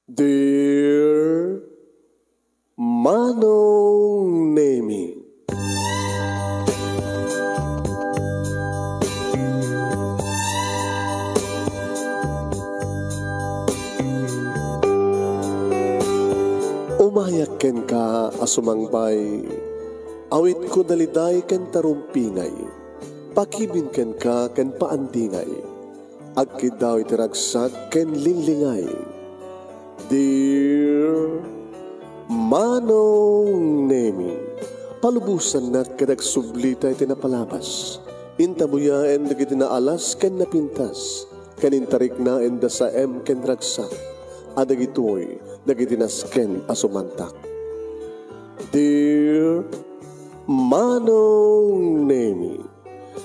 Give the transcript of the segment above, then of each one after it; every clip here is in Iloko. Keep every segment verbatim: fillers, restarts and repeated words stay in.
Dear Manong Nemi. Umayak kenka a sumangbay, awitko daliday ken tarumpingay, pakibin kenka ken paandingay. Agkiddaw iti ragsak ken linglingay. Dear Manong Nemi, palubosannak ket agsublita iti napalabas. Intabuyaen dagiti naalas ken napintas, ken intariknaenda saem ken ragsak. A dagitoy dagiti nasken a sumantak. Dear Manong Nemi,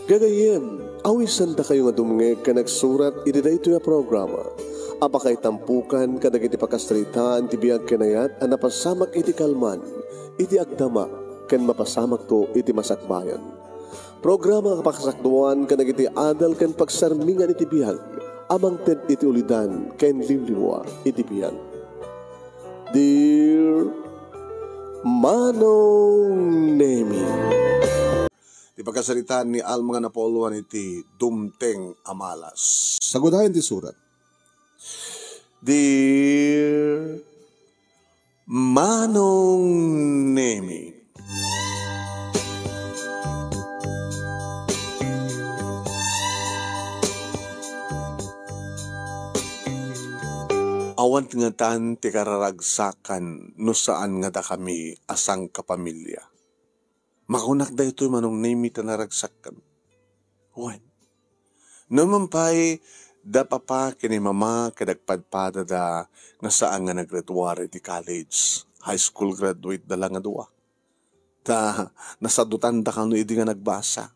gagayyem, awisandakayo nga dumngeg ken agsurat iti daytoy a programa a pakaitampukan kadagiti pakasaritaan ti biag ken ayat a napasamak iti kalman, iti agdama, ken mapasamakto iti masakbayan. Programa a pakasakduan kadagiti adal ken pagsarmingan iti biag a mangted iti ulidan ken liwliwa iti biag. Dear Manong Nemi. Ti pakasaritaan ni Alma nga napauluan iti Dumteng a Malas. Sagudayen ti surat. Dear Manong Nemi. Awan ngatan ti kararagsakan no saan nga dakami a sangkapamilya. Makunak daytoy, Manong Nemi, ta naragsakkami. Wen, no man pay, da papa ken ni mama ket agpadpadada nga saan nga naggraduar iti college. High school graduate da la nga dua. Ta nasadutan da kano idi nga nagbasa.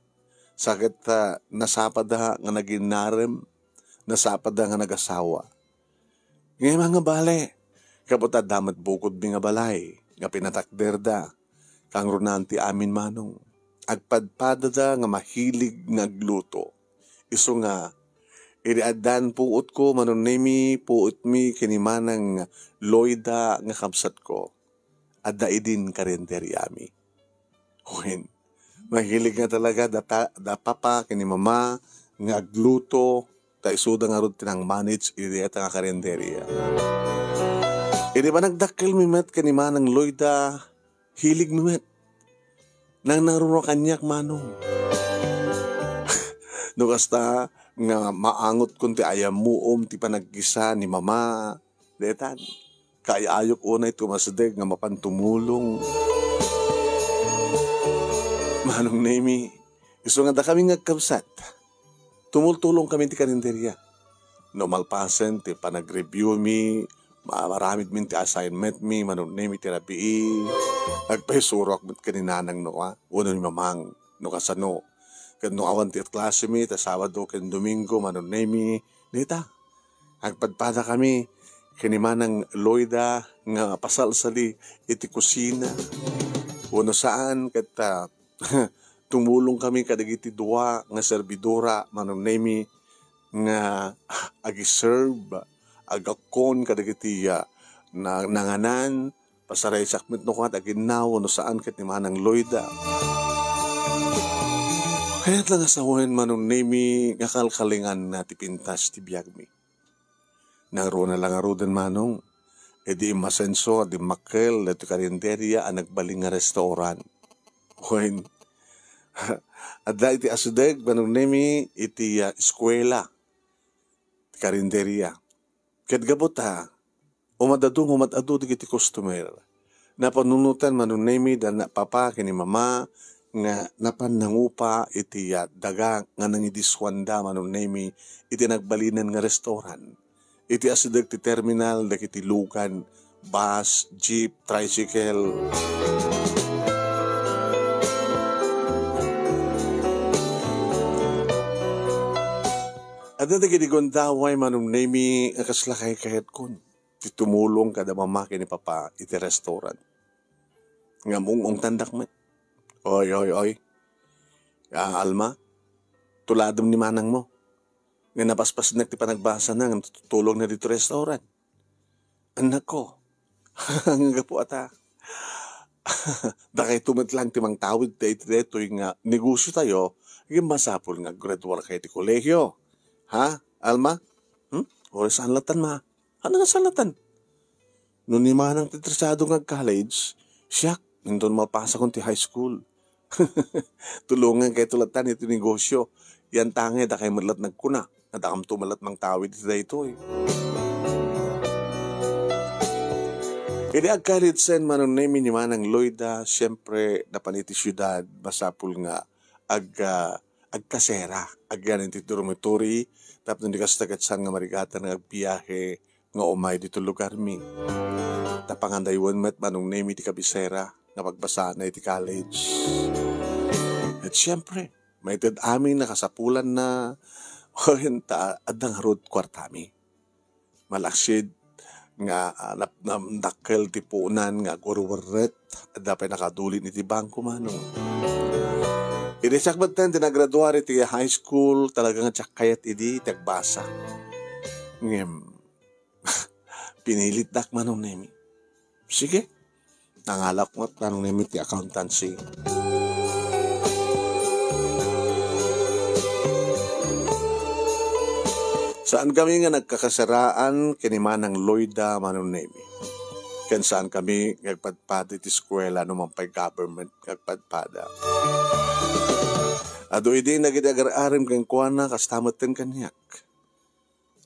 Sa ket, ah, nasapada nga naginnarem, nasapada nga nagasawa. Ngem nga bale, gapu ta adda met bukodmi nga balay nga pinatakderda, kangrunaan ti amin, Manong. Agpadpadada nga mahilig nga agluto. Isu nga, idi addan puotko, Manong Nemi, puotmi ken ni Manang Loida nga kabsatko, adda idin karinderyami. Wen, mahilig nga talaga da ta-, da papa ken ni mama nga agluto, ta isuda ngarud ti nang-manage iti dayta nga karinderya. Idi panagdakkelmi met ken ni Manang Loida, hiligmi met. Nangnangruna kaniak, Manong. No kasta nga maangotkon ti ayammuom ti panaggisa ni mama, daytan, kaay-ayok unay tumasdeg nga mapan tumulong. Manong Nemi, isu nga dakami nga agkabsat, tumultulongkami ti karinderya. No malpasen ti panag-review mi, ma-, maaramidmi ti assignment mi, Manong Nemi, ti rabii, agpaisurok met ken ni Nanang no, ah, wenno ni Mamang, no kasano. Ket no awan ti klase mi, ta Sabado ken Domingo, Manong Nemi, dayta, agpadpadakami ken ni Manang Loida nga pasalsali iti kusina. Wenno saan, ket, ah, tumulongkami kadagiti dua nga servidora, Manong Nemi, nga agi-serve, agakkon kadagiti, ah, na-, nanganan, pasaraysak met no kayat aginnaw no saan ket ni Manang Loida. Kayat la nga sawen, Manong Nemi, nga kalkalinganna ti pintas ti biagmi. Nangruna la ngaruden, Manong, idi immasenso a dimmakkel daytoy karinderya a nagbalin nga restaurant. Wen, adda iti asideg, Manong Nemi, iti, ah, eskuela ti karinderya. Ket gapu ta, umad-adu nga umad-adu dagiti customer. Napanunotan, Manong Nemi, da na-, papa ken ni mama nga napan nangupa iti, ah, daga nga nangidiskuanda, Manong Nemi, iti nagbalinen nga restaurant. Iti asideg ti terminal dagiti lugan, bus, jeep, tricycle. Adda dagiti gundaway, Manong Nemi, nga kasla kaykayatkon ti tumulong kada mama ken ni papa iti restaurant. Ngem ung-ungtandak met. Oy, oy, oy. Ah, Alma, tuladem ni manangmo nga napaspasnek ti panagbasana ngem tutulongna ditoy restaurant. Nako, gapu ata, dakayto met lang ti mangtawid daytoy nga negosiotayo, ngem masapul nga aggraduarkayo ti kolehio. Ha, Alma? Hmm? Uray saan latan, ma? Ano nga saan latan? No ni manang ti interesado nga ag-college, siak, inton mapasakon ti high school. Tulongankayto latan iti negosio. Yan tangay, dakay met lat nagkuna nga dakamto met lat mangtawid iti daytoy. Idi ag-college sen Manong Nemi ni Manang Loida, siyempre, napan iti siudad, masapul nga ag-, ah, agkasera, agyanan ti dormitory, tapno di kasta ket saan nga marigatan nga agbiahe nga umay ditoy lugarmi. Ta pangandaywen met Manong Nemi ti kabisera nga pagbasaanna iti college. Ket siyempre, maited amin a kasapulanna, wen ta adda ngarud kuartami. Malaksid nga, ah, nap-, namdakkel ti puonan nga agwerwerret, adda pay nakadulin iti bangko, Manong. Idi siak metten ti nagraduar iti high school, talaga nga siak kayat idi ti agbasa. Ngem, pinilitdak, Manong Nemi. Sige, nangalak met, Manong Nemi, ti accountancy. Saan kami nga nagkakasaraan ken ni Manang Loida, Manong Nemi. Ken saan kami nga agpadpada iti eskuela no man pay government nga agpadpada. Adu idi nagidi agar-arem kenkuana, kasta metten kaniak.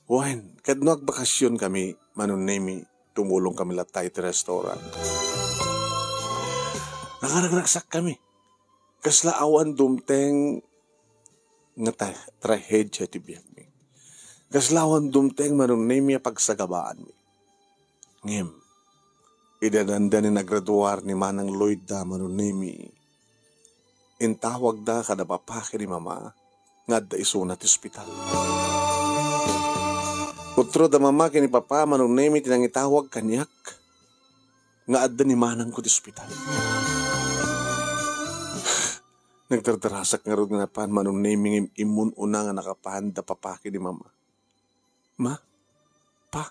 Wen, ket no agbakasion kami, Manong Nemi, tumulong kami latta iti restaurant. Nakaragragsak kami. Kasla awan dumteng nga ta-, trahedia ti biagmi. Kasla awan dumteng Manong Nemi a pagsagabaanmi. Ngem, idi adda ni nagraduar ni Manang Loida Manong Nemi, intawagda kada papa ken ni mama nga adda isuna ti ospital. Utro da mama ken ni papa Manong Nemi ti nangitawag kaniak nga adda ni manangko ti ospital. Nagdardarasak ngarud nga napan Manong Nemi ngem immun-una nga nakapan da papa ken ni mama. Ma, pa,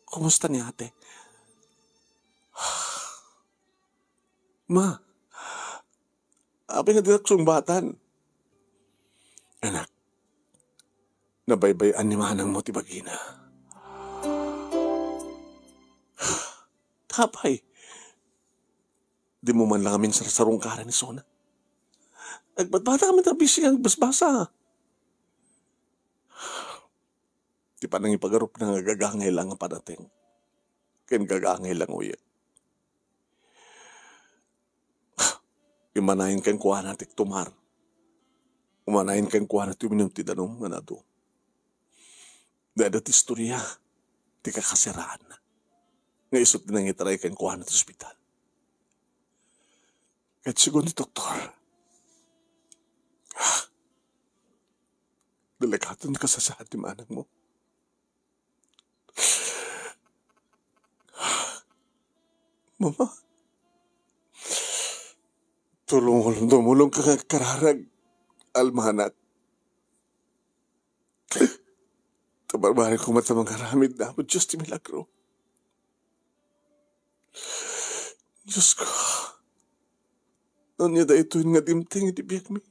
kumusta ni ate? Ma, apay nga dinak sungbatan? Anak, nabaybay-an ni manangmo ti bagina. Apay, dimo man lang amin sarsarungkaran isuna. Agpadpada kami ta bisi nga agbasbasa. Ti panangipagarupna nga gagangay lang nga panateng, ken gagangay lang uyek. Imanayon kenkuana ti agtumar. Umanayon kenkuana ti uminum ti danum nga nadu. Dayta ti istoria ti kakaseraanna nga isu ti nangitaray kenkuana ti ospital. Ket segun ti doktor, delikado ti kasasaad ti manangmo. Mama, tulong, tumulong ka nga agkararag, Alma anak. Ta barbarek koma ta mangaramid Apo Dios ti milagro. Dios ko, ania daytoy nga dimteng iti biagmi?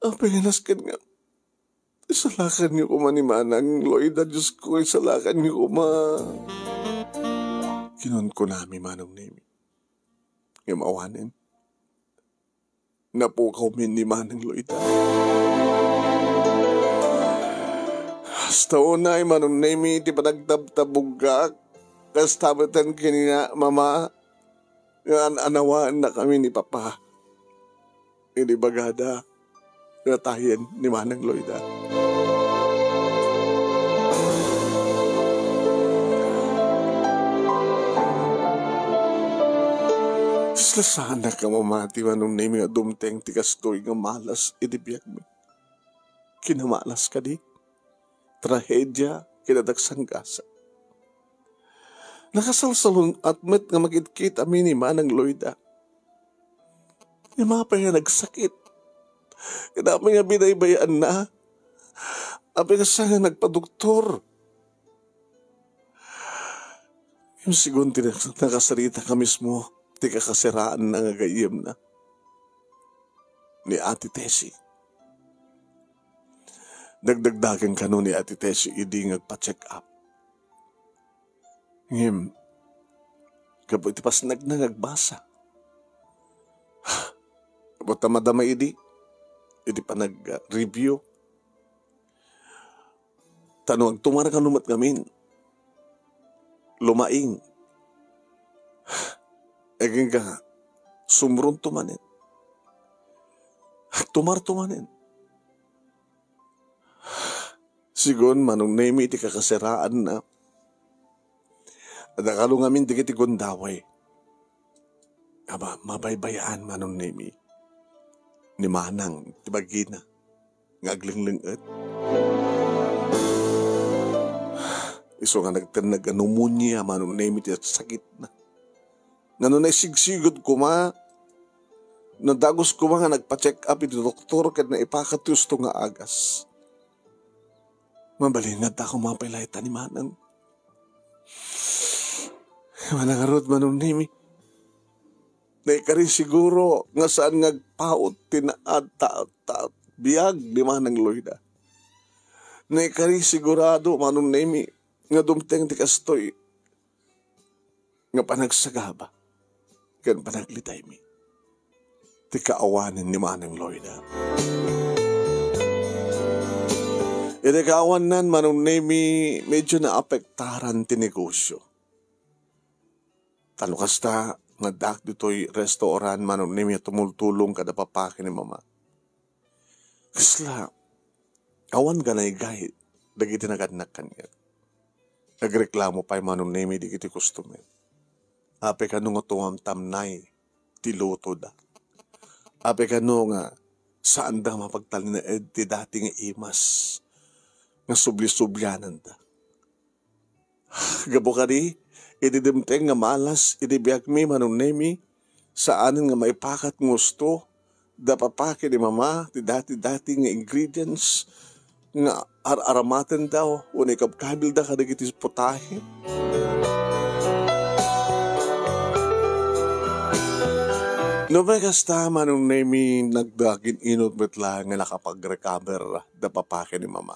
Apay nga nasken nga isalakanyo koma ni Manang Loida, Dios ko, isalakanyo koma. Kinunkunami, Manong Nemi. Ngem awanen, napukawmi ni Manang Loida. Hasta unay, Manong Nemi, ti panagtabtabuggak, kasta metten ken ni Mama, nga an-anawannakami ni Papa. Idi bagada, natayen ni Manang Loida. Kasla saanak a mamati, Manong Nemi, a dumteng ti kastoy nga malas idi biagmi. Kinamalas kadi? Trahedia ken adda sanggasak. Nakasalsalun-at met nga makitkitami ni Manang Loida. Ngem apay nga nagsakit? Ngem apay nga binaybay-anna? Apay nga saan nga nagpadoktor? Ngem sigun ti nakasarita ka mismo ti kakasiraanna nga gayyemna ni Ate Tessie. Nagdagdagen kano ni Ate Tessie idi nga agpa-check up. Ngem, gapu iti pasnagna nga agbasa, gapu ta madama idi, iti panag-review, ta no agtumar kano met ngamin, lumaing. Agingga, sumronto manen. Agtumarto manen. Sigun, Manong Nemi, ti kakasiraanna. Adda kano ngamin dagiti gundaway. Aba, mabaybay-an, Manong Nemi, ni Manang ti bagina nga aglengleng-et. Isu nga nagtenneg a pneumonia, Manong Nemi, ti sakitna. Nga no naisigsigud koma, nadagus koma nga nagpa-check up iti doktor ket naipakat ti husto nga agas. Mabalin nga adda koma pay layta ni Manang. Manang ngarud, Manong Nemi. Naikari siguro nga saan nga agpaut ti naad ta, ta, biag ni Manang Loida. Naikari sigurado, Manong Nemi, nga dumteng ti kastoy nga panagsagaba ken panaglitaymi ti kaawanen ni Manang Loida. Iti kaawannan, Manong Nemi, medyo naapektaran ti negosyo. Ta no kasta, nga addaak ditoy restaurant, Manong Nemi, a tumultulong kada papaki ni Mama. Kasla, awan ganaygay dagiti nagannak kaniak. Nagreklamo pay, Manong Nemi, dagiti customer. Apay kano nga tumamtamnay ti lutoda? Apay kano nga saanda mapagtalinaed ti dati nga imas nga subli-subliananda? Gapu kadi, iti dimteng nga malas iti biagmi, Manong Nemi, saanen nga maipakat nga husto da papa ken ni mama ti dati-dati nga ingredients nga ar-aramatenda wenno ikabkabilda kadagiti putahe. No pay kasta, Manong Nemi, nagdagin inot met laeng nga nakapag-recover da papa ken ni mama.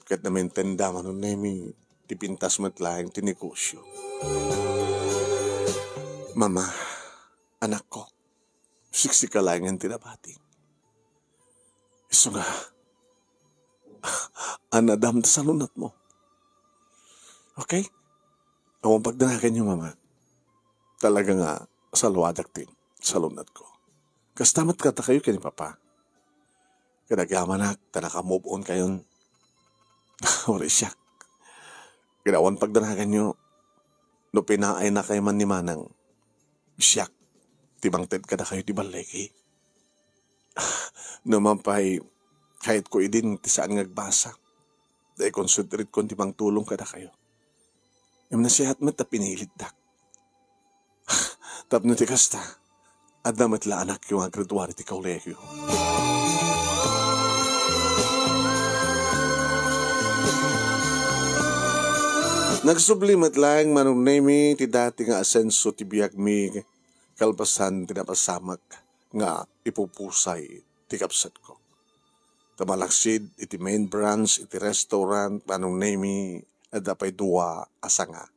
Ket naminten da, Manong Nemi, ti pintas met laeng ti negosyo. Mama, anakko, siksika laengen ti nabati. Isu nga, annadam ta salunatmo. Okay? Awan pagdanaganyo, Mama. Talaga nga, saluadak ti salunatko. Kasta met kadakayo ken ni Papa. Ket agyamanak ta naka-move on kayon. Uray siak. Ket awan pagdanaganyo, no pinaayna kay man ni Manang, siak ti mangted kadakayo ti balligi. No man pay, kayatko idin ti saan nga agbasa. Dayta ikonsideratko ti mangtulong kadakayo. Ngem nasihat met ta pinilitdak. Tapno ti kasta, adda met la anakyo nga aggraduar iti kolehiyo. Nagsubli met laeng, Manong Nemi, ti dati nga asenso ti biagmi kalpasan ti napasamak nga ipupusay ti kabsatko. Ta malaksid iti main branch iti restaurant, Manong Nemi, adda pay dua a sanga.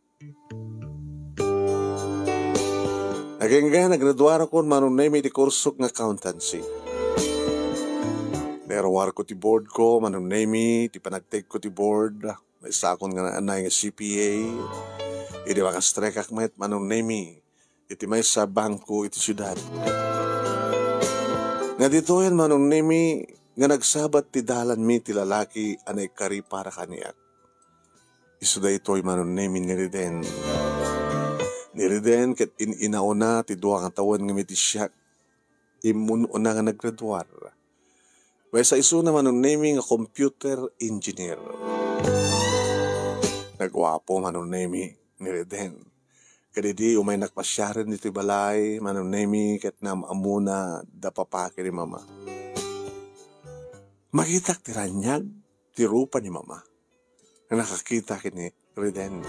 Agingga, naggraduarakon, Manong Nemi, iti kursok nga accountancy. Nairuarko ti boardko, Manong Nemi, ti panagtedko ti board. Maysakon nga naanay nga C P A. Idi makastrekak met, Manong Nemi, iti maysa a bangko iti siudad. Nga ditoyen, Manong Nemi, nga nagsabat ti dalanmi ti lalaki a naikari para kaniak. Isu daytoy, Manong Nemi, ni Riden. Ni Riden ket in-inaona ti dua nga tawen nga mitisiak. Immun-una nga naggraduar. Maysa isuna, Manong Nemi, nga computer engineer. Naguapo, Manong Nemi, ni Riden. Kadidi, umaynak pasiaren ditoy balay, Manong Nemi, ket naam-ammona da papa ken ni mama. Makitak ti raniag ti rupa ni mama nga nakakita ken ni Riden.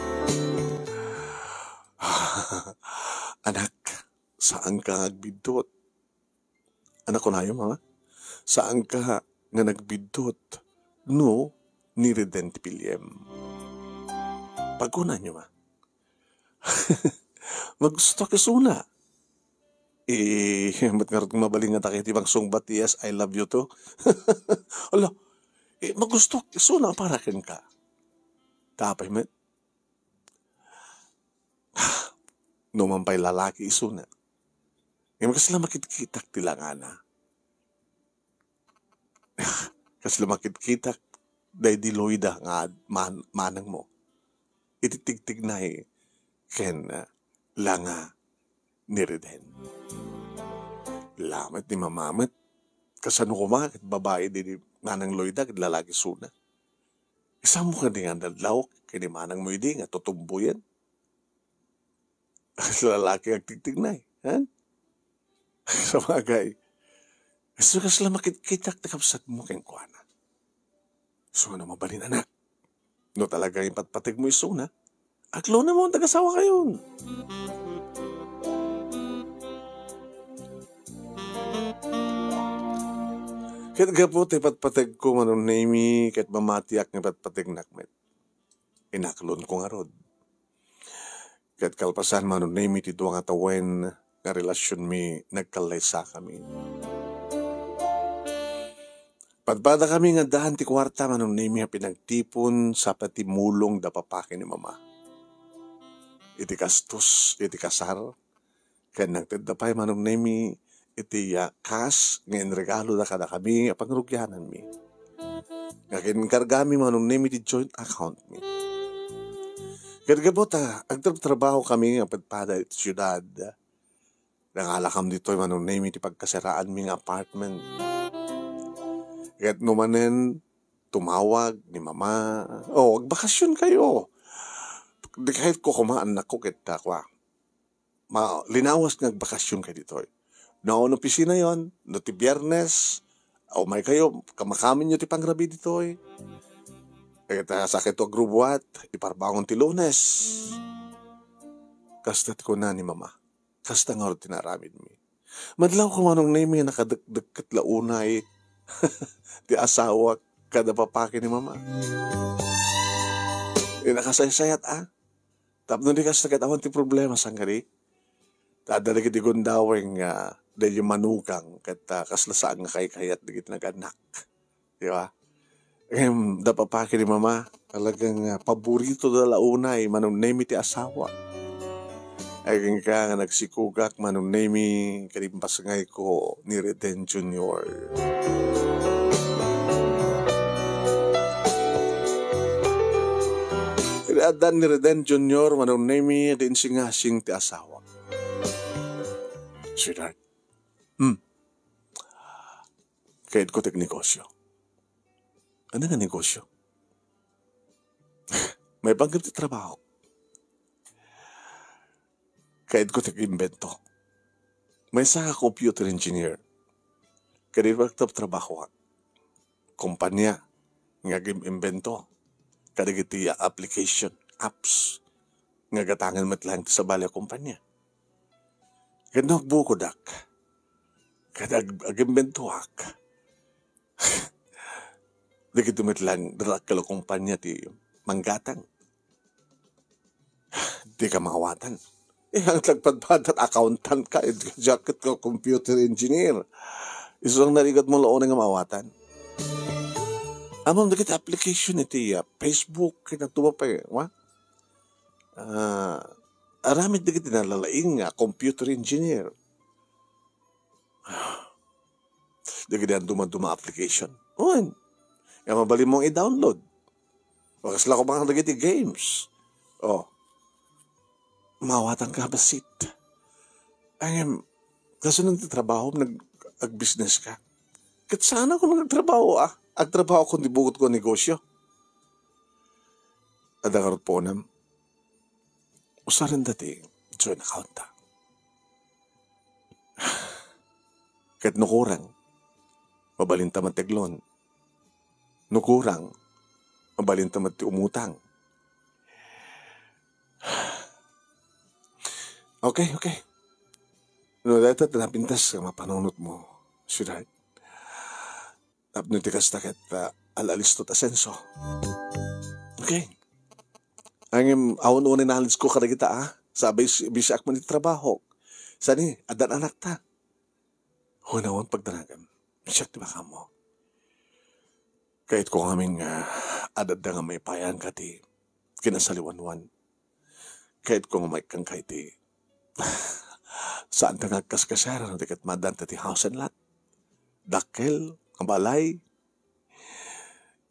Anak, saanka nga agbiddut. Anak, kunayo, mama? Saanka nga nagbiddut no niriden ti piliem. Pagkunanyo, ma? Magusto ka isuna. Eh, mat ngarud mabalin nga takiti mangsungbat, "Yes, I love you too." Ala, eh, magusto isuna para kenka. Tapay met. No man pay lalaki isuna. Ngem kasla makitkitak ti langana. Kasla makitkitak daydi Loida nga ad-, man-, manangmo. Iti tigtignay ken, ah, langa ni Reden. Lamet ni mama met. Kasano koma ket babai di, di nanang Loida ket lalaki isuna. Isammo kadi nga nadlaw ken ni manangmo idi nga tutumboyen? Lalaki agtigtignay, ha? Sabagay, isu kasla makitkitak ti kabsatmo kenkuana. Isu nga no mabalin, anak. No talaga ipatpategmo isuna, aglonamon ti agasawakayon. Ket gapu ti patpategko, Manong Nemy, ket mamatiak nga patpategnak met. Inaklonko ngarud. Ket kalpasan, Manong Nemy, ti dua nga tawen nga relasionmi, nagkallaysakami. Padpadakami nga addaan ti kuarta, Manong Nemy, a pinagtipon sa pati mulong da papaki ni mama. Iti gastos, iti kasar, ken nagtedda pay, Manong Nemy, iti, ah, cash nga inregaloda kadakami a pangrugiananmi. Nga kinkargami, Manong Nemy, ti joint accountmi. Ket gapu ta agtrabtrabahokami nga padpada iti siudad, nangalakam ditoy, Manong Nemy, ti pagkasaraanmi nga apartment. Ket no manen tumawag ni mama, "Oh, agbakasionkayo." Di kayatko koma, annakko, ket ta kua, ma-, linawas nga agbakasionkayo ditoy. No, no opisinayon, no ti Biyernes, umaykayo, kamakamiyo ti pangrabii ditoy. Ket ta, sakayto agrubuat, iparbangon ti Lunes. Kasta ti kuna ni mama. Kasta ngarud ti naaramidmi. Madlawko, Manong Nemy, a nakadekdekket la unay ti asawak kada papaki ni mama. Di nakasaysayat, a? Tapno di kasta ket awan ti problema, saan kadi? Ta adda dagiti gundaweng nga daydi manugang ket, ah, kasla saan nga kaykayat dagiti nag-annak. Di ba? Ngem, da papaki ni mama, talagang, ah, paborito da la unay, Manong Nemy, ti asawa. Ay, kenka nga nagsikugak, Manong Nemy, ket impasngayko ni Reden Junior. Iti addan ni Reden Junior, Manong Nemy, di insingasing ti asawa. Sweetheart. Hmm. Kayatko ti agnegosyo. Ania nga negosyo? Maipanggep ti trabaho. Kayatko ti agimbento. Maysa nga computer engineer. Kadi pagtrabtrabahoak. Kompania nga agimbento kadagiti application, apps, nga gatangen met laeng ti sabali a kompania. Ket no agbukodak, ket ag-, agimbentoak, dagiti met laeng dakkel a kompania ti manggatang. Dika maawatan. Eh, ang nagpadpadat, accountant ka, eh, diak ket ka computer engineer. Isu lang narigat mo launay nga maawatan. Ammom dagiti application iti, ah, Facebook, ket nagtubo pay, wa? Ah, aramid dagiti nalalaing nga computer engineer. Dagiti dadduma-duma application. Wen, nga mabalinmo nga i-download. Kasla koma dagiti games. Oh. Maawatan ka, bassit. Ngem, kasano ti trabahom, nag-, agbusiness ka? Ket saan a koma nga agtrabaho, ah. Agtrabaho ken ti bukodko a negosyo. Adda ngarud puonem. Usarenda ti joint account ta. Ket no kurang, mabalinta met ti ag-loan. No kurang, mabalinta met ti umutang. Okay, okay. No, dayta ti napintas nga mapanunotmo, sweetheart. Tapno ti kasta ket, ah, al-alisto ti asenso. Okay. Ngem, awan unay knowledge ko kadagita, ah. Sa bis-, bisiak man iti trabaho. Sani, addan anakta. Hunawan pagdanagem. Siak ti makaammo. Kayatko ngamin nga adda nga maipaayka ti kinasaliwanwan. Kayatko nga maikkanka iti saanta nga agkaskasiaran no di ket maaddanta ti house and lot. Dakkel nga balay.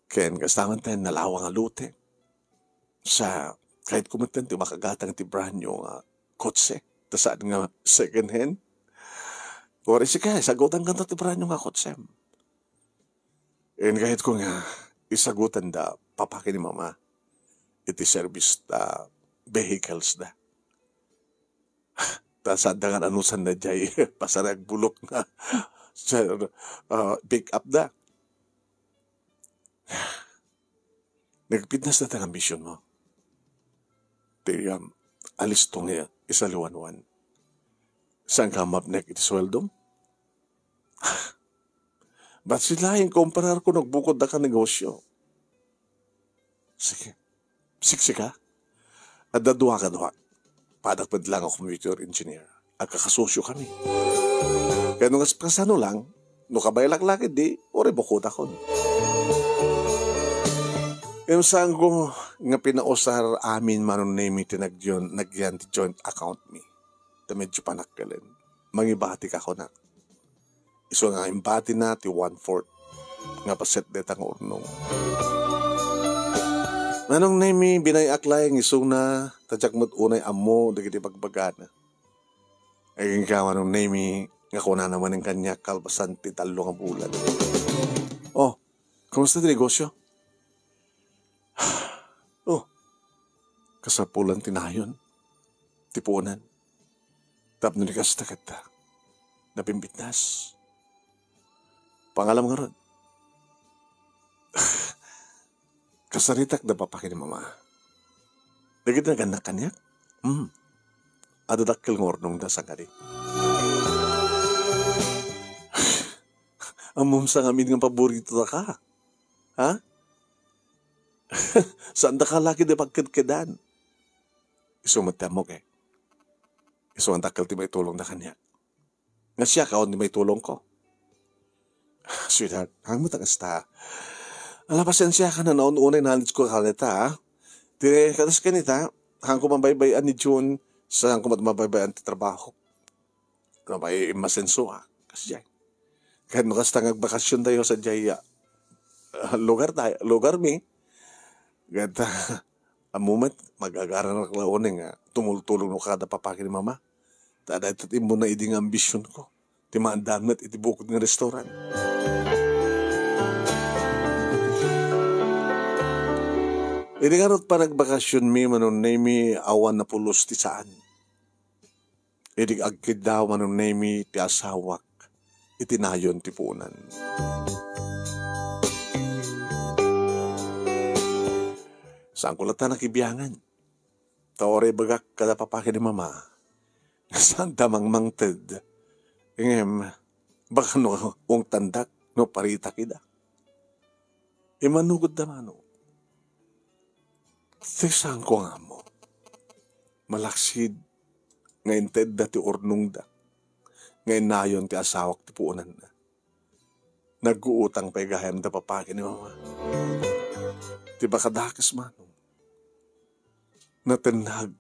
Ken kasta man ti nalawa nga lote. Sa, kayatko met ti makagatang ti brand new nga kotse. Ta saan nga second hand. Uray sika, isagutanka ti brand new nga kotse. Ken kayatko nga isagutanda, papa ken ni mama, iti service ta vehicles da. Ta saan da nga anusan na jay, pasarag bulok nga, sa, ah, pick up da. Nagpintas na ta nga ambition mo. Ti, um, alisto nga isaliwanwan. Saan ka mapnek iti sueldo? Basit laeng, kumparar ko nagbukod da ka negosyo. Sige. Siksika. Adda dua ka duak. Padak met la nga computer engineer. Agkakasosyo kami. Kaya no kas-, kasano lang, no kabaelak la ketdi, uray bukodakon. Ngem saanko nga pinausar amin, Manong Nemy, ti nagyon-, nagyan ti joint account mi. Ta medyo panakkelen. Mangibatika kunak. Isu nga imbatina ti one-fourth nga paset dayta nga urnong. Manong Nemy, binay-ak laeng isuna, ta diak met unay ammo dagiti bagbagana. Agingga, Manong Nemy, nga kunana manen kaniak kalpasan ti tallo nga bulan. Oh, kumusta ti negosyo? Oh, kasapulan ti nayon ti puonan. Tapno di kasta ket napimbitnas. Pangalam ngarud. Kasaritak da papa ken ni mama. Dagiti nagannak kaniak? Hmm. Adda dakkel nga urnongda sangadi. Ammom sa ngamin nga paborito ta ka. Ha? Saan da ka lagi di pagkedkedan? Isu met ti ammok, eh. Isu nga dakkel ti maitulongda kaniak. Nga siak awan ti maitulongko. Sweetheart, haanmo ta kasta. Ala, pasensiakan, naun-unay knowledge ko kadata, ha? Ti, kadas kanita, haanko mabaybay-an ni June, saanko met mabaybay-an ti trabaho. Nga maimasenso, ha? Kasi diay. Ket no kasta nga agbakasyon tayo sa diay, ah, lugar tayo, lugar mi. Ket, ah, ammo met, mag-agaranak la unay nga tumultulong no kada papa ken ni mama. Ta dayta ti immuna idi nga ambision ko. Ti maandan met iti bukod nga restaurant. Idi ngarud panagbakasyon mi, Manong Nemy, awan napulos ti saan. Idi agkiddaw, Manong Nemy, ti asawak iti nayon ti puonan. Saanko latta nakibiangan. Ta uray ibagak kada papa ken ni mama, saanda mangmangted. Ngem, baka no ungtandak, no paritak ida. Immanugotda, Manong. Ti saanko nga ammo. Malaksid nga intedda ti urnongda, nga innayon ti asawak ti puonanna. Nagguutang pay gayam da papa ken ni mama. Ti bakadakes, Manong. Natennag.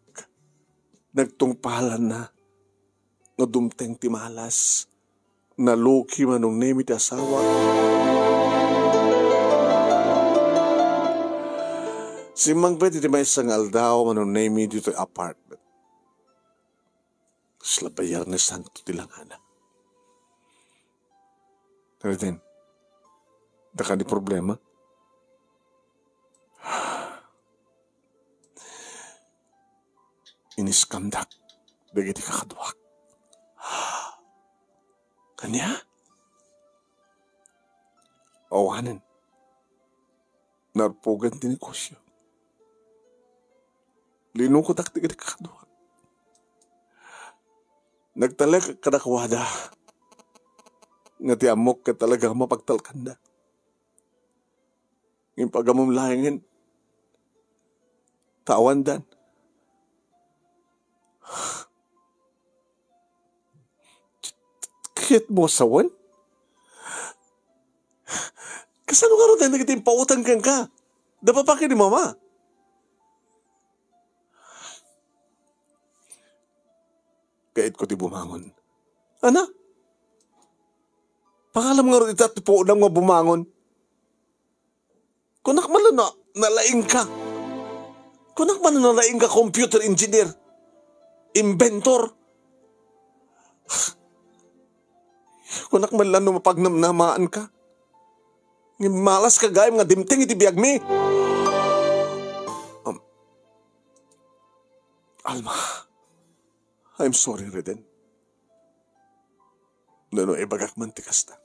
Nagtungpalanna. Nga dumteng ti malas. Naluki, Manong Nemy, ti asawa. Simmangpet iti maysa nga aldaw, Manong Nemy, ditoy apartment. Kasla Biyernes Santo ti langana. Eden, daka ni problema. Iniskamdak dagiti kakaduak. Ania? Awanen. Narpugan ti negosyo. Linukodak dagiti kakaduak. Nagtalek kadakuada nga ti ammok ket talaga mapagtalkanna. Ngem pagammom laengen, ta awandan. Kayatmo a sawen? Kasano ngarud dagiti impautang kenka? Da papa ken ni mama. Kayatko ti bumangon. Ana? Pangalam ngarud ita ti puonam nga bumangon? Kunak man la no, nalaingka. Kunak man no, nalaingka computer engineer. Inventor. Kunak man la no, mapagnamnamaanka. Ngem malas ka gayam nga dimteng iti biagmi. Um, Alma, I'm sorry, Reden. No, no, ibagak man ti kasta.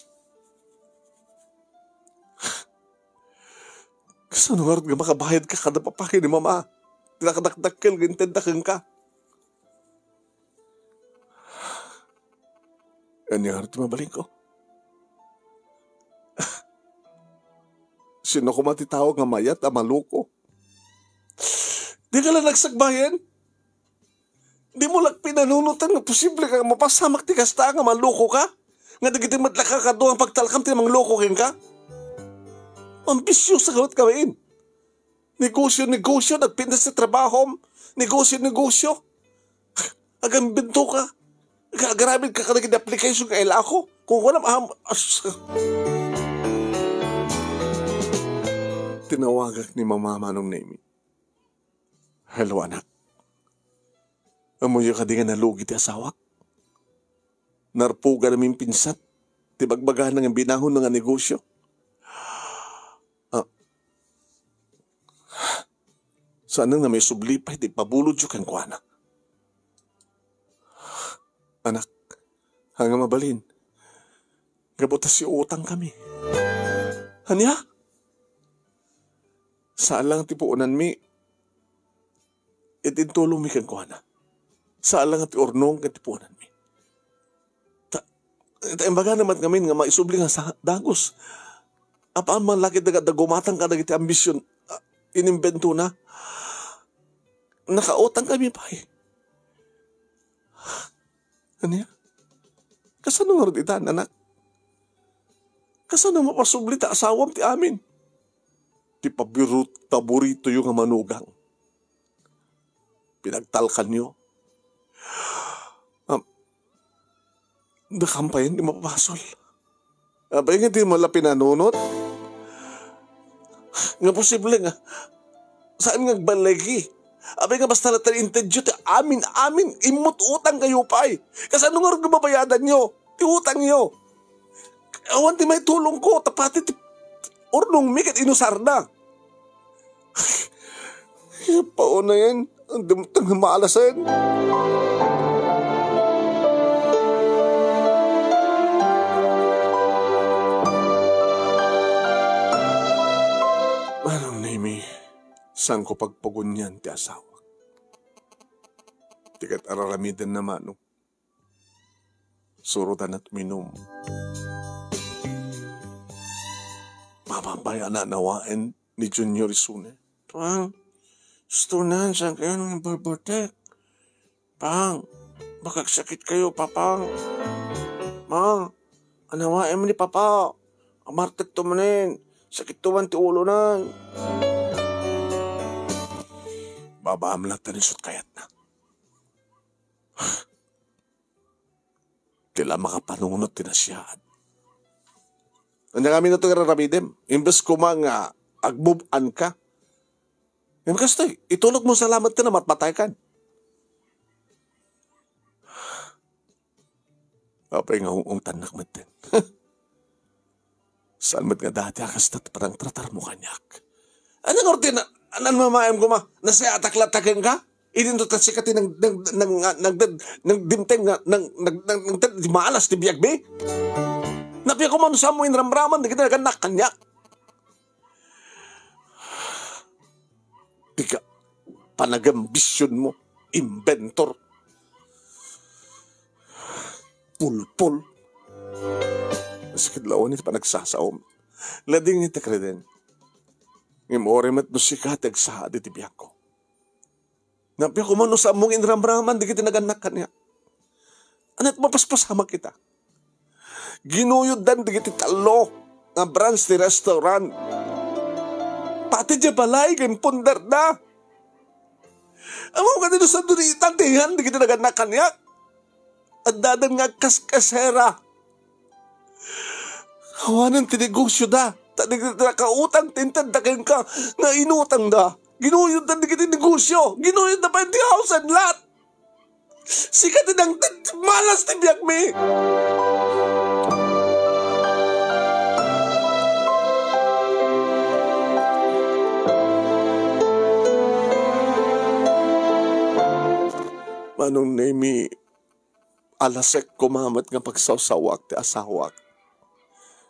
Kasano ngarud nga makabayadka kada papa ken ni mama? Ti nakadakdakkel nga intedda kenka. Ania ngarud ti mabalinko? Sino koma ti tao nga mayat a maloko? Dika la nagsakbayan? Dimo la pinanunotan nga posible nga mapasamak ti kasta nga malokoka? Nga dagiti met la kakadua nga pagtalkam ti mangloko kenka? Ambisiosa ngarud ka, Wayne. Negosyo, negosyo, nagpintas ti trabahom. Negosyo, negosyo. Agambentoka. Aga-, agaramidka kadagiti application nga ilako. Kung kunam, am-, as-, Tinawagak ni Mama, Manong Nemi. Hello, anak. Ammoyo kadi nga nalugi ti asawak? Narpugan amin pinsan ti bagbagana nga binangonna nga negosyo. Ah, saan nga maisubli pay ti ipabulodyo kenkuana. Anak, ania mabalin? Gapu ta siutang kami. Ania? Saan lang ti puonanmi, iti intulongmi kenkuana. Saan lang ti urnong ket ti puonanmi. Ta, ta imbagana met ngamin nga maisubli nga sa dagus. Apaman la ket daga-, dagumatang kadagiti ambision, ah, inimbentona. Nakautang kami pay. Ania? Kasano ngarud ita, anak? Kasano mapasubli ta asawam ti amin? Ti pabirut-, paboritoyo nga manugang. Pinagtalkanyo. Am, dakam payen ti mapasol. Apay nga di mo la pinanunot? Nga posible nga saan nga agbaligi? Apay nga basta la ti intedyo ti amin, amin, immut utang kayo pay. Kasano nga ron mabayadan nyo ti utang nyo? Awan ti maitulong ko, ta pati ti urnong mi ket inusar na. Pauna yan. Ang dumtang na maalasan. Manong Nemi, saan ko pagpagunian ti asawak? Ti ket ar-aramiden na, Manong. Surotan a tuminum. Mapapay a nanawaen ni Junior isuna. Pang, gusto na, saan kayo nang barbartek? Pang, baka sakit kayo, Papang. Mang, anawaen mo ni Papa. Amartek to manen. Sakit to man ti ulo nan. Babaam lang tanisot kayat na. Ti la makapanunot ti nasiaat. Ania ngamin ito nga raramidem? Imbes koma nga agmove-on ka. Ngem kastoy, itulog mo salamat ka na matmatay kan. Apay nga ungtannak metten. Saan met nga dati a kasta ti panangtratar mo kaniak? Ania ngarud ti na-, nanmamaem koma? Nasayatak latta kenka? Idinto ta sika ti nang, nang, nang, nang, nang, nang dimteng nga, nang, nang, nang, nang, di malas ti biagmi? Napia koma no saan mo inramraman dagiti nagannak kaniak? Ti ka-, panagambisyon mo, inventor. pulpol. Sakit lawan iti panagsasaom. Ladingit, Reden. Ngem uray met no sika ti agsaad iti biagko. Nappiak koma no saanmo nga inramraman dagiti nagannak kaniak. Ania ti mapaspasamak ita? Ginuyoddan dagiti tallo nga branch ti restaurant. Pati diay balay nga impundarda. Ammom kadi no saanto ni itantihan dagiti nagannak kaniak? Addadan nga agkaskasera. Awanen ti negosioda. Ta dagiti nakautang ti intedda kenka nga inutangda. Ginuyodda dagiti negosio. Ginuyodda pay ti house and lot. Sika ti nangted, malas ti biagmi. Manong Nemi, alasek koma met nga pagsawsawak ti asawak.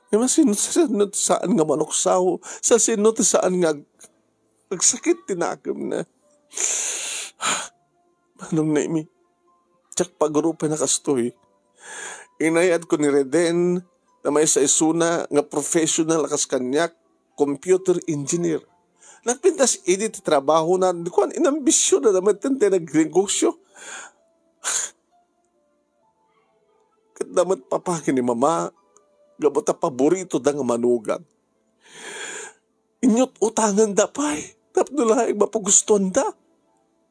Ngem sino, sino ti saan nga manuksaw? Sa sino ti saan nga ag-, agsakit ti nakemna? Manong Nemi, diak pagrupen a kastoy. Inayatko ni Reden, ta maysa isuna nga professional a kas kaniak, computer engineer. Nagpintas idi ti trabahona, di kuan, inambisionna na met ti nagnegosio. Ket da met papa ken ni mama, gapu ta paboritoda nga manugang. Inyut-utanganda pay, tapno laeng mapagustoanda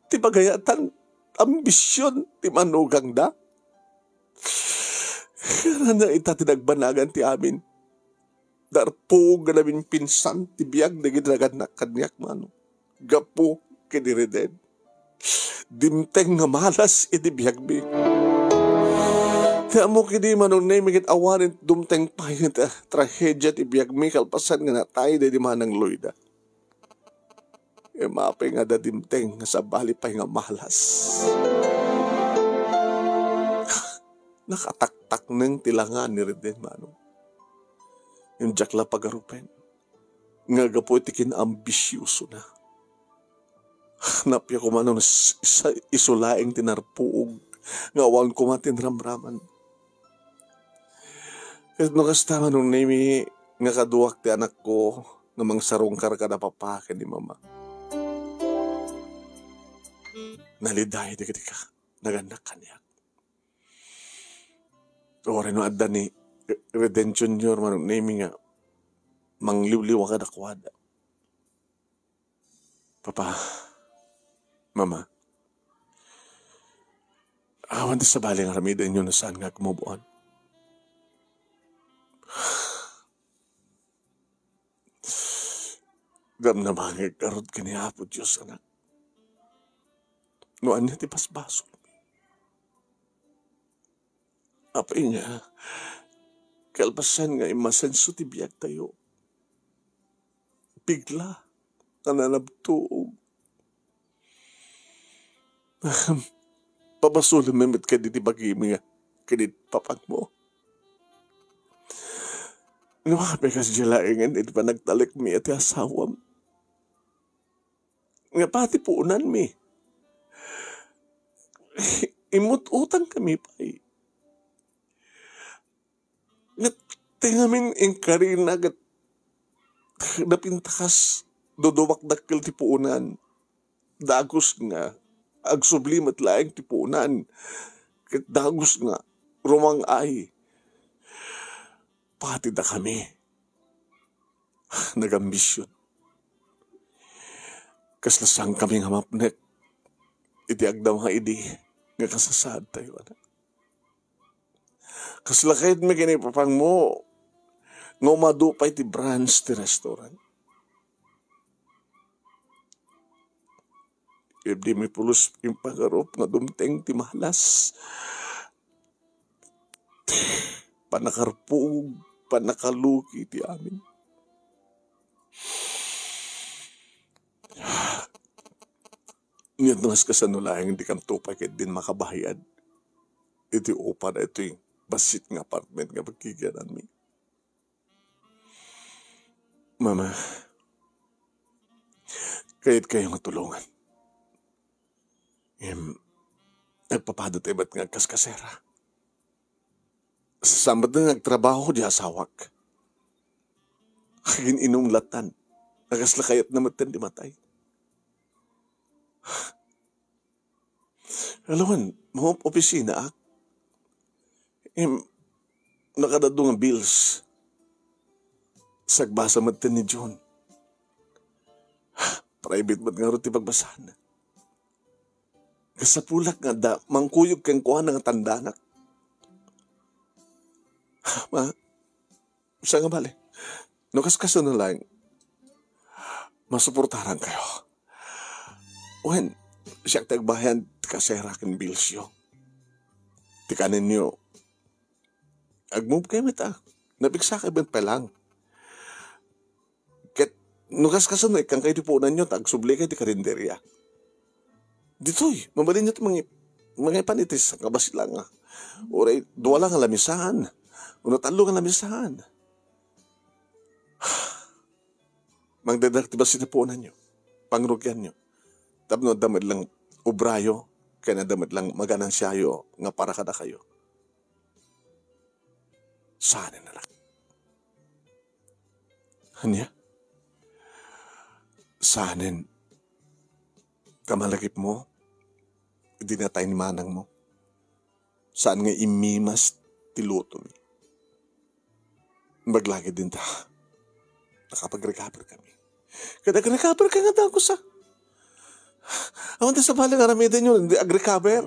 ti pagayatan, ambision ti manugangda. Kayatna ita ti nagbanagan ti amin. Narpuog nga naminpinsan ti biag dagiti nagannak kaniak, mano, gapu ken ni Reden. Dimteng nga malas iti biagmi. Ti ammok idi, Manong Nemi, ket awanen dumteng pay nga tra-, tragedia ti biagmi kalpasan nga natay daydi Manang Loida. Ngem apay nga adda dimteng nga sabali pay nga malas? Nakataktakneng ti langa ni Reden, mano. Ngem diak la pagarupen nga gapu iti kinaambisiosona. Nappiak koma no s-, sa-, isu laeng ti narpuog nga awan koma ti inramraman. Ket no kasta, Manong Nemi, nga kaduak ti anakko nga mangsarungkar kada papa ken ni mama, naliday dagiti ka-, nagannak kaniak. Uray no adda ni Reden Junior, Manong Nemi, nga mangliwliwa kadakuada. Papa, Mama, awan ti sabali nga aramidenyo no saan nga agmove on. Damdama nga agkarud ken ni Apo Dios, anak, no ania ti basbasolmi. Apay nga, kalpasan nga imasenso ti biagtayo, bigla nga nanabtuog. Pabasolem met kadi ti bagimi nga kadagiti papagmo. No apay kasdiay laengen iti panagtalekmi iti asawam, nga pati puonanmi, immut-utangkami pay. Ket ti ngamin inkarina ket napintas, dudumakdakkel ti puonan. Dagus nga agsubli met laeng ti puonan, ket dagus nga rumang-ay. Pati dakami, nagambision. Kasla saankami nga mapnek iti agdama idi nga kasasaadtayo, anak. Kasla kayatmi ken ni papagmo nga umadu pay ti branch ti restaurant. Idi mi pulos impagarup nga dumteng ti malas, pannakarpuog, pannakalugi ti amin. Ngem no kas-, kasano laeng dikanto pay ketdin makabayad iti upa daytoy bassit nga apartment nga pagkikiananmi? Mama, kayatkayo nga tulongan. Ngem, nagpapadatayo met nga agkaskasera. Saan met nga agtrabaho di asawak. Agin-inum lattan. Agasla kayatna metten di matay. Alawan, maop-opisinaak. Em, nakadadu nga bills. Sagbasa metten ni John. Private met ngarud ti pagbasana. Kasapulak nga adda mangkuyog kenkuana nga tandanak. Ma, siak nga bale. No kaskasano laeng, masuportarankayo. Wen, siak ti agbayad ti kasera ken billsyo. Ti kanenyo, agmove kayo met a. Napiksakay met pay laeng. Ket no kaskasano, ikkankayo ti puonanyo, ta agsubli kayo ti karinderia. Ditoy, mabalinyo ti mangi-, mangipan iti sangkabasila nga. Uray, dua la nga lamisaan. Uno tallo nga lamisaan. Mangdaydarak ti bassit a puonanyo. Pangrugianyo. Tapno adda met lang obrayo, ken adda met lang maganansiayo nga para kadakayo. Saanen, anak. Ania? Saanen. Ta malagipmo, idi natay ni manangmo. Saan nga immimas ti lutomi. Baglagid dinta, nakapag-recover kami. Kada ka-recover ka nga dagus, a. Awan ta sabali nga aramidenyo, hindi ag-recover.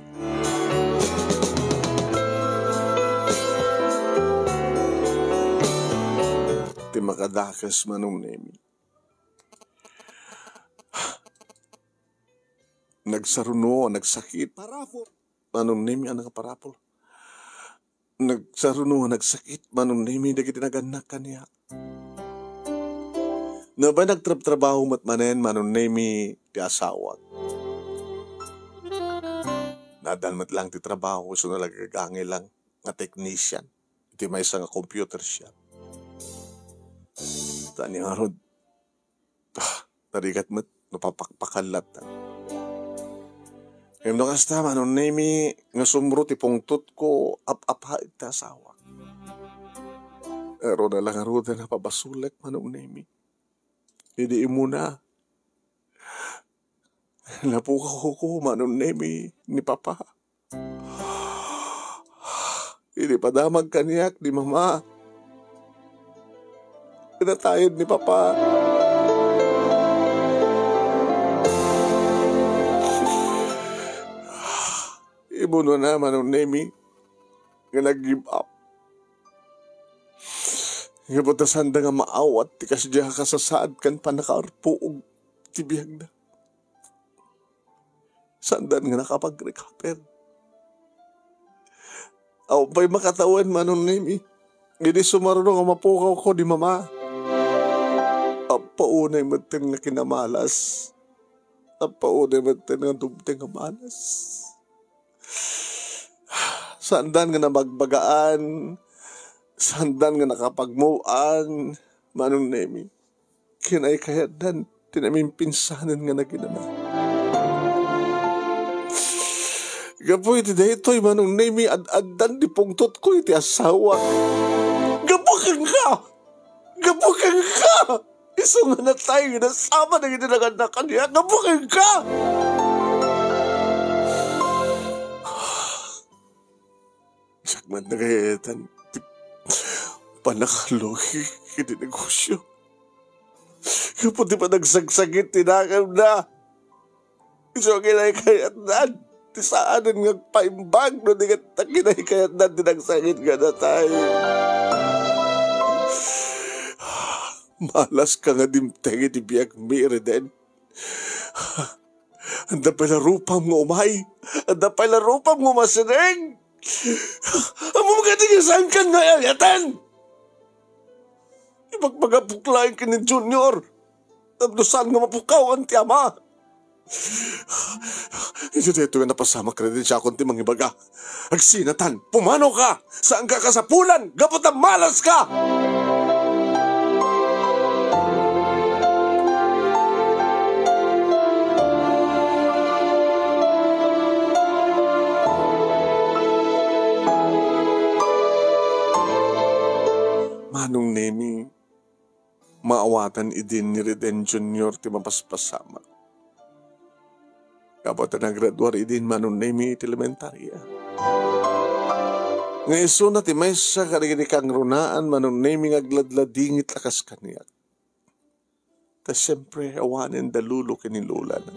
Ti makadakes, Manong Nemi. Nagsaruno, nagsakit. Parapol. Manong Nemi, anak a parapol. Nagsaruno nga nagsakit, Manong Nemi, dagiti nagannak kaniak. Nabay nagtrabtrabaho met manen, Manong Nemi, ti asawak. Naaddan met lang ti trabaho, isu nga nagagangay lang nga technician iti maysa nga computer shop. Ta ania ngarud, ah, narigat met no papakpakan latta. Ngem no kasta, Manong Nemi, nga sumro ti pungtotko, ap-apa iti asawak. Aro na lang ngaruden a pabasolek, Manong Nemi. Idi immuna, napukawko, Manong Nemi, ni Papa. Idi padamag kaniak ni Mama, kinatayod ni Papa. Immuna, Manong Nemi, nga nag-give up. Nga buta sanda nga maawat ti kasdiay a kasasaad ken pannakaarpuog ti biagna. Saandan nga nakapag-recover. Awan pay makatawen, Manong Nemi. Idi sumaruno nga mapukawko ni Mama, appaunay metten nga kinamalas. Appaunay metten nga dumteng a malas. Saandan nga nabagbagaan. Saandan nga nakapagmuan, Manong Nemi. Kinaykayatdan ti namimpinsanen nga naginana. Gapu iti daytoy, Manong Nemi, ad-addan ti pungtotko iti asawak. Gapu kenka! Gapu kenka! Isu nga natay nga nasama dagiti nagannak kaniak. Gapu kenka! Siak met nagayatan ti pannakalugi iti negosyo. Gapu ti panagsagsagit ti nakemna. Isu a kinaykayatdan ti saanen nga agpaimbag no di ket ta kinaykayatdan ti nagsakit nga natay. Malas ka nga dimteng iti biagmi, Reden. Adda pay la rupam nga umay. Adda pay la rupam nga umasideg. Ammom kadi nga saankan nga ay-ayaten? Ipagpagapok laeng ken ni Junior tapno saan nga mapukawan ti ama. Isu daytoy nga napasamak, Reden, siakon ti mangibaga. Agsinatan, pumanaw ka! Saanka a kasapulan gapu ta malas ka! Nung Nemi, maawatan idin ni Reden Junior ti mapaspasamak. Kabaelan ta nagraduar idin Manong Nemi iti elementaria. Nga isuna ti maysa kadagiti kangrunaan Manong Nemi nga agladladingit a kas kaniak. Ta siempre, awanen da lolo ken ni lolana.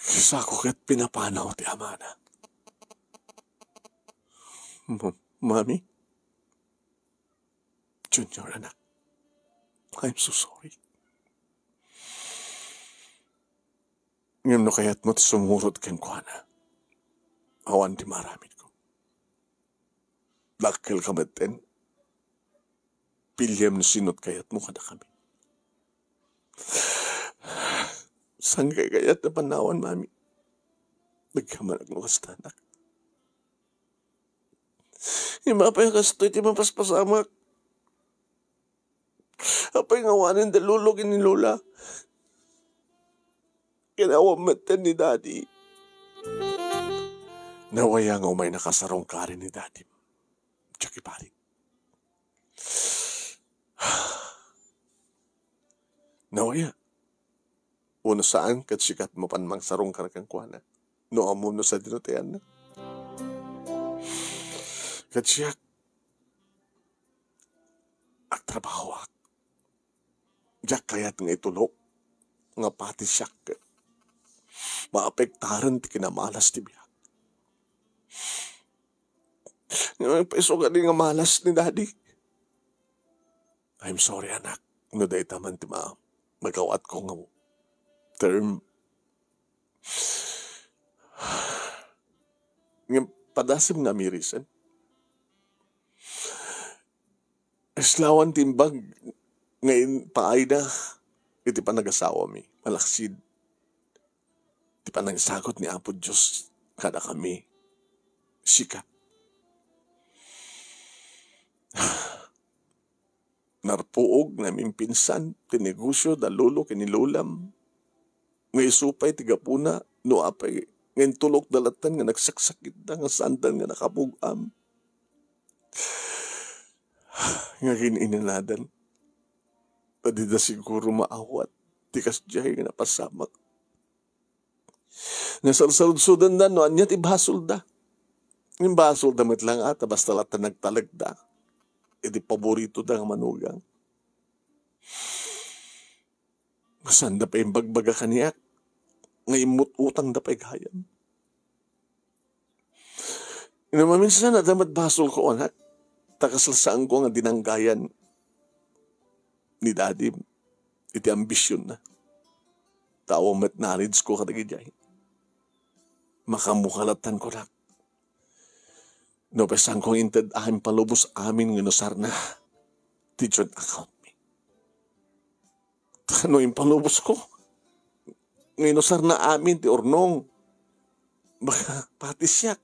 Kissako ket pinapanaw ti amana. M-, Mami? Junior, anak, I'm so sorry. Ngem no kayatmo ti sumurot kenkuana, awan ti maaramidko. Dakkel ka metten. Piliam no sino ti kayatmo kadakami. Saan kay kayat a panawan, Mami? Nagkamanak no kasta, anak. Ima, apay a kastoy ti mapaspasamak? Apay nga awanen da lolo ken ni lola? Ken awan metten ni daddy. Nawaya nga umaynaka sarungkaren ni daddy. Diak iparit. Nawaya. Wenno saan, ket sika ti mapan mangsarungkar kenkuana. No ammom no sadino ti ayanna. Ket siak, agtrabahoak. Diak kayat nga itulok nga pati siak ket maapektaran ti kinamalas ti biag. Nga isu kadi nga malas ni daddy. I'm sorry, anak, no dayta man ti ma-, magawatko nga term. Ngem padasem nga amirisen. Islawan ti imbag nga impaayda iti panagasawami, malaksid ti panangsagut ni Apo Dios kadakami, sika. Narpuog nga mimpinsan ti negosio da lolo ken ni lolam, nga isu pay ti gapuna no apay nga intulokda latta nga nagsaksakitda nga saanda nga nakabug-am. Nga gin-inanadan, ta dida siguro maawat ti kasdiay nga napasamak. Nasalsaludsodandan no ania ti basolda. Ngem basolda met la nga ta basta latta nagtalekda iti paboritoda nga manugang. Saanda pay imbagbaga kaniak nga immut-utangda pay gayam. Ino maminsan, adda met basolko, anak, ta kasla saanko nga dinanggayan ni daddy iti ambisionna. Ta awan met knowledgeko kadagijay. Makaammoka lattan, kunak. No, pay saanko nga inted a impalubos amin nga inusarna ti joint accountmi. Ta no impalubosko nga inusarna amin ti urnong, baka pati siak.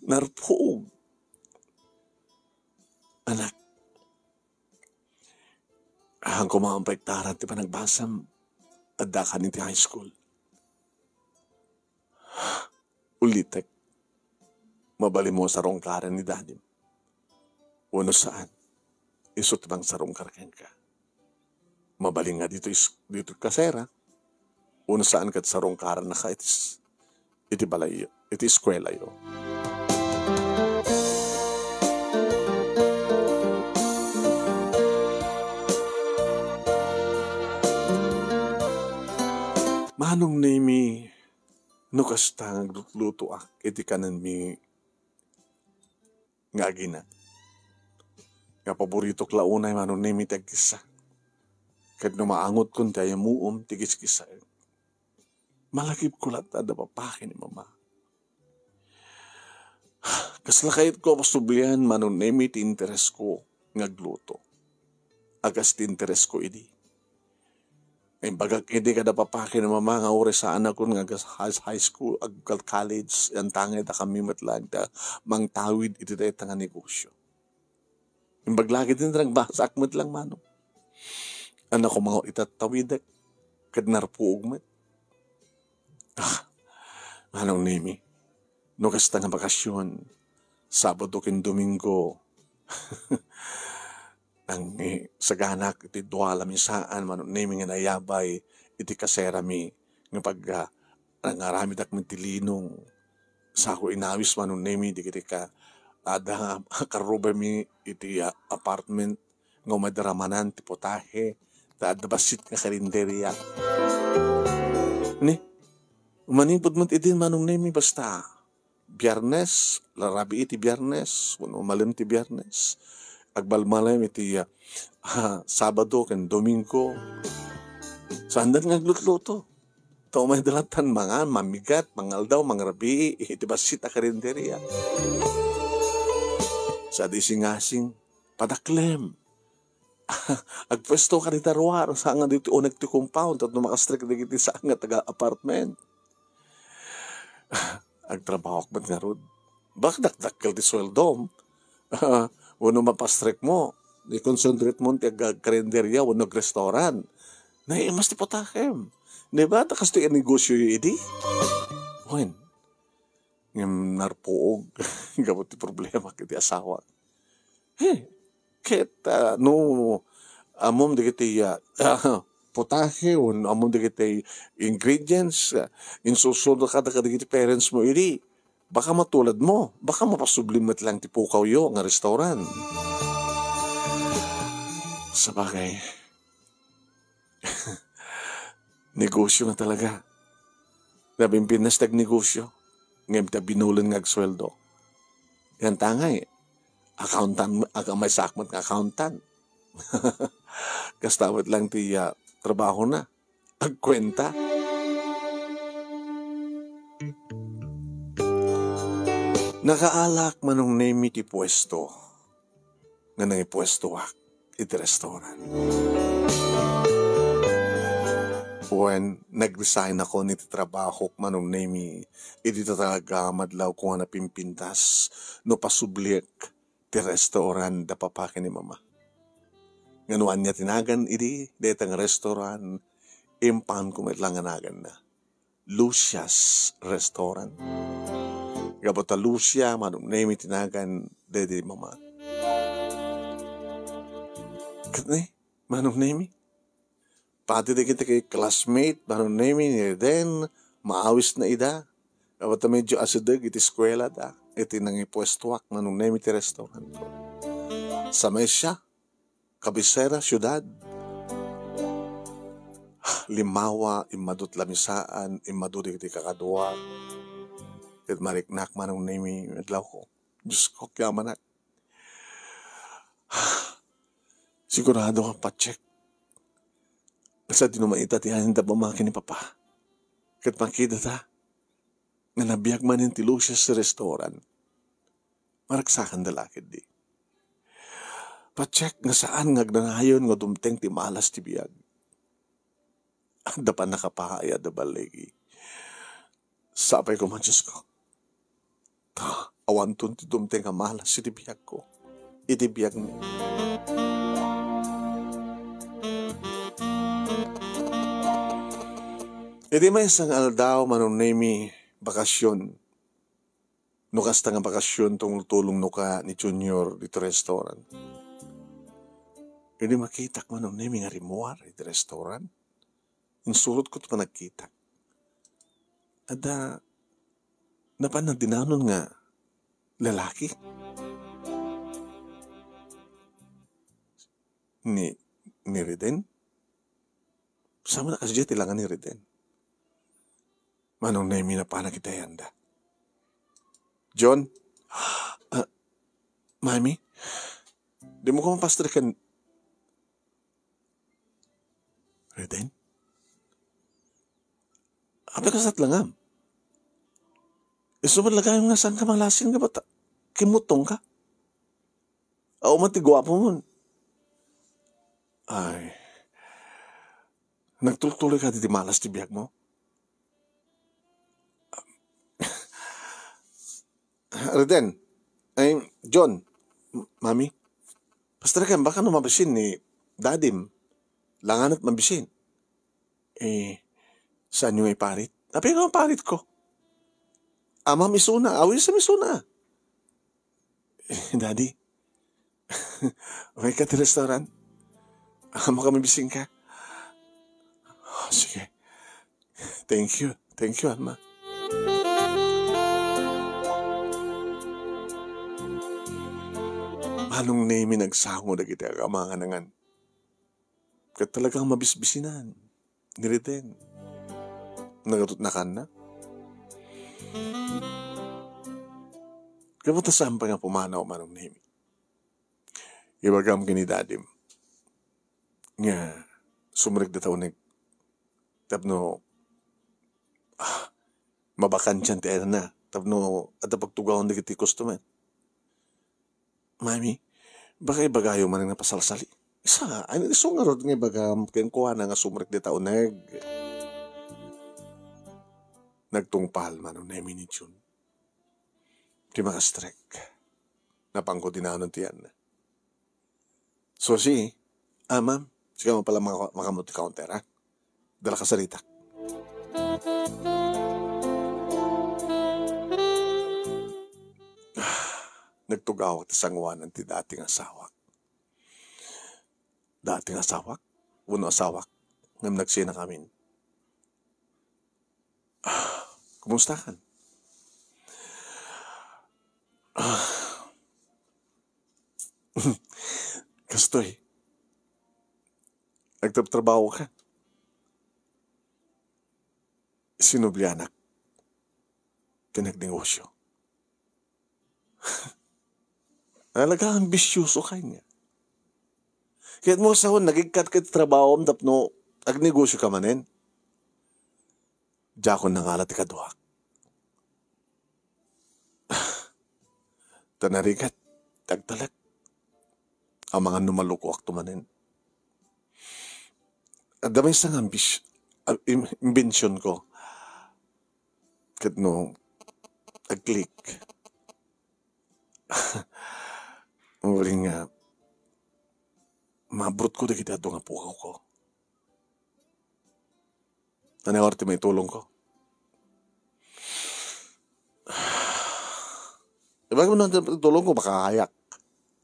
Narpuog. Anak, awan koma maapektaran ti panagbasam, addakan iti high school. Ulitek, mabalinmo a sarungkaren ni dadim. Wenno saan, isu ti mangsarungkar kenka. Mabalin nga ditoy is-, ditoy kasera, wenno saan ket sarungkarannaka iti s-, iti balayyo, iti eskuelayo. Manong Nemi, no kasta nga aglutlutoak iti kanenmi nga agina, nga paboritok la unay, Manong Nemi, ti agkissa. Ket no maangotkon ti ayamuom ti kiskissaek, malagipko latta adda papaki ni Mama. Kasla kayatko a pasublian, Manong Nemi, ti interesko nga agluto a kas ti interesko idi. Imbagak idi kada papaki ni Mama nga uray saanakon nga agas-, high, high school, agkal-, college, yantangay ta kami met laeng ta mangtawid iti dayta nga negosyo. Imbag la ket idi nagbasaak met laeng, Manong. Ania koma nga itattawidek, ket narpuog met. Ah, Manong Nemi, No kasta nga bakasion, Sabado ken Domingo, nang-, saganak iti dua a lamisaan, Manong Nemi, nga nayabay iti kaserami nga pag-, ah, nangaramedak met ti linong. Sako inawis, Manong Nemi, dagiti ka-, adda karrubaymi iti, ah, apartment nga umay da ramanan ti putahe, ta adda bassit nga karinderia. Ni, manipud met idin, Manong Nemi, basta Biyernes, larabii ti Biyernes, wenno malem ti Biyernes, agmalmalem iti, ah, Sabado ken Domingo. Saandan nga aglutluto. Ta umay da lattan mangan, mamigat, mangaldaw, mangrabii iti bassit a karinderia. Sa di singasing, padaklem. Agpuesto ka dita ruar, saan nga ditoy uneg ti compound, tapno makastrek dagiti saan nga taga-apartment. Agtrabahok met ngarud. Baka dakdakkel ti sueldom. Wenno mapastrek mo, i-concentrate mo ti ag-, agkarinderia wenno agrestaurant. Naimas ti putahem. Di ba? Ta kastoy a negosyo idi. Wen, ngem narpuog gapu ti problema iti asawa. He, ket, ah, no ammom dagiti, ah, ah, putahe, wenno ammom dagiti ingredients, ah, insulsuroka kadagiti parents mo idi, baka matulad mo, baka mapasubli met lang ti pukawyo nga restaurant. Sabagay, negosyo nga talaga. Nabimbinnas ti agnegosyo, ngem ti binulen nga agsueldo. Yan tangay, accountant, ag-, maysaak met nga accountant. Kasta met lang ti, ah, trabahona. Agkuenta. Nakaalak, Manong Nemi, ti puesto nga nangipuestoak iti restaurant. Wen, nag-resign ako iti trabahok, Manong Nemi, idi talaga madlawko nga napimpintas no pasubliek ti restaurant da papa ken ni mama. Ngem no ania ti nagan idi dayta nga restaurant, impanko met lang nga naganna. Lucia's Restaurant. Gapu ta Lucia, Manong Nemi ti nagan daydi mama. Ket ni, Manong Nemi, pati dagiti classmate, Manong Nemi, ni Reden, maawisna ida. Gapu ta medyo asideg iti eskuelada, iti nangipuestoak, Manong Nemi, ti restaurant. Sa Mesa, kabisera siudad. Limmawa, immadu ti lamisaan, immadu dagiti kakadua. Ket mariknak, Manong Nemi, adlawko. Diosko, kayamanak. Sigurado nga patsek. Sadino man ita ti ayan da pamaki ni Papa. Ket makita ta nga nabiag manen ti Lucia's Restaurant. Maragsakanda la ketdi. Patsek nga saan nga agnanayon nga dumteng ti malas ti biag. Adda pannakapaay, adda balligi. Sapay koma, Diosko. Ta, awanton ti dumteng a malas iti biagko. Iti biagmi. Iti maysa nga aldaw, Manong Nemi, bakasion. No kasta nga bakasion, tumultulongnoka ni Junior ditoy restaurant. Idi makitak, Manong Nemi, nga rimmuar iti restaurant, insurotko ti panagkitak. Adda napan nagdinanon nga lalaki. Ni, ni Reden? Saan a kasdiay ti langa ni Reden? Manong Nemi, napanak iti ayanda. John? Ah, Mami? Dimo koma pastreken. Reden? Apay, kasat langam? Isu met la gayam nga saanka malasin nga bata. Kimmutongka. Awan met ti guapo mon. Ay. Nagtultuloyka iti malas ti biagmo? Reden, ay, John, M-, Mami, pastreken, baka no mabisin ni Dadim, langanak mabisin. Eh, saanyo nga iparit? Apay nga iparitko? Amam isuna, awisem isuna. "Daddy, umayka ti restaurant. Ammoka mabisinka." "Oh, sige. Thank you. Thank you, Ama." Manong Nemi nagsango dagiti agamangan. Ket talagang mabisbisinan. Niriden. Nagatut nakanna. Kabatasan pay nga pumanaw, Manong Nemi. Ibagam ken ni Dadim nga sumrek dita uneg tapno, ah, mabakansian ti ayana tapno adda pagtugawan dagiti customer. "Mami, baka ibagayo manen nga pasalsali." "Saan? Isu ngarud nga ibagam kenkuana nga sumrek dita uneg." Nagtungpal Manong Nemi ni Jun. Ti makastrek. Napangko dinanon ti yanna. "Susi, ah, ma'am, sika man pala maka-, makamot ti counter, ha? Dala ka saritak." Nagtugawak ti sangoanan ti dati nga asawak. Dati nga asawak? Wenno asawak? Ngem nagsinakamin. "Ah, kumusta kan?" "Ah, kastoy. Agtrabtrabaho ka. Sinublianak. Ti nagnegosyo." Talaga, ambisyoso ka niya. Ket mo saon, nagigkat ket trabahom tapno agnegosyo ka manen. Diakon nangala ti kaduak. Ta narigat, agtalek. Amangan no malukoak to manen. Adda maysa nga ambis-, ah, im-, imbensyon ko. Ket no, ag-click. Uling nga, mabrutko dagiti adu nga pukaw ko. Ania ti maitulong ko? Ibagam no, tulong ko, baka ayak.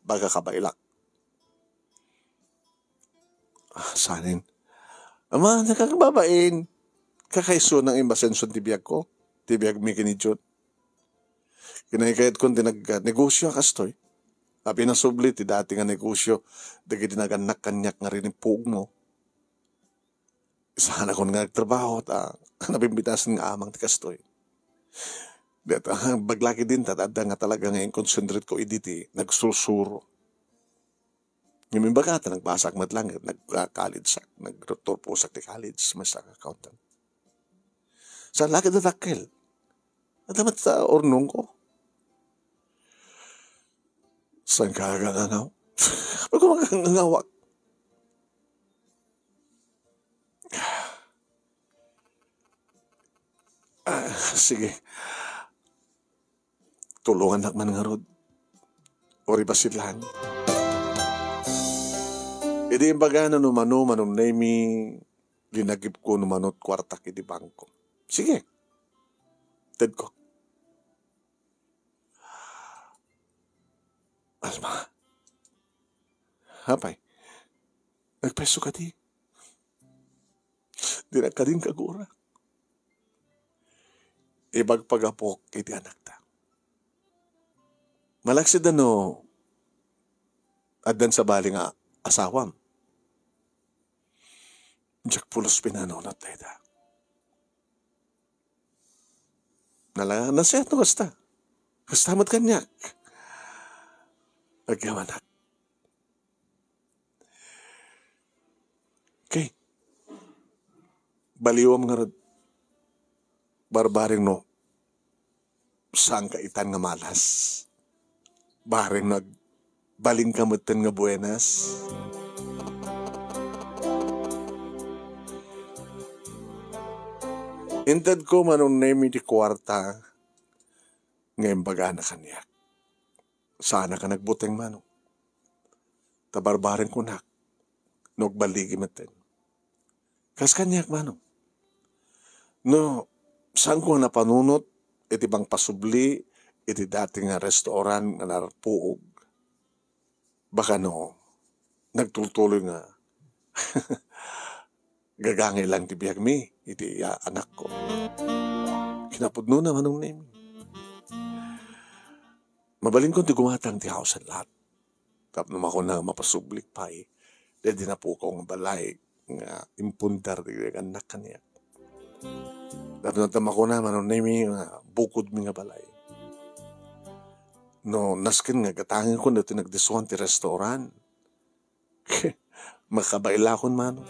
Baka kabailak. Ah, sanen. Ama, nakakababain. Kakaiso nang imbasenson ti biag ko. Ti biag mi kini Jun. Kinaykayat kon ti nagnegosyo a kastoy. Apay nasubli ti dati nga negosyo dagiti nagannak kaniak nga rinipuog mo. Saan a kon nga nagtrabaho ta nabimbitasen nga amang ti kastoy. Deta, baglaki din ta adda nga talaga nga inconcentrate ko idi ti nagsursuro. Ngem imbaga ta nagbasak met lang, nagka-college sak, nagturposak ti college, maysa nga accountant. Saan la ket dakkel? Adda met sa urnong ko. Saan ka agangangaw? Apay ko makangangawak? Ah, sige. Tulongannak man ngarud. Uri, basit lang. Idi imbaga no mano, Manong Nemi, linagipko no mano ti kuartak idi bangko. Sige. Tedko. Alma. Apay? Nagpeso ka di? Dinak kadin kagura. Ibagpagapok iti anakta. Malaksid no addan sabali nga asawam. Diak pulos pinanunot dayta. Nala-, nasiat no kasta. Kasta met kaniak. Agyamanak. Okay. Baliwam ngarud. Barbareng no saan ka itan nga malas. Bareng no ag-, balin ka metten nga buenas. Inted ko, Manong Nemi, ti kuarta nga imbagana kaniak. Saan a ka nagbuteng, Manong. Ta barbareng kunak no agballigi metten. Kas kaniak, Manong. No, saan ko nga napanunot, iti pangpasubli iti dati nga restaurant nga narpuog. Baka no, nagtultuloy nga gagangay lang ti biagmi iti, ah, anakko. Kinapudnona, Manong Nemi. Mabalinkon ti gumatang ti house and lot. Tapno makuna nga mapasublik pay, daydi napukaw nga balay nga impundar ti annak kaniak. Tapno makuna, Manong Nemi, nga bukodmi nga balay. No, nasken nga gatangenko daytoy nagdisuan ti restaurant. Makabailakon, Manong.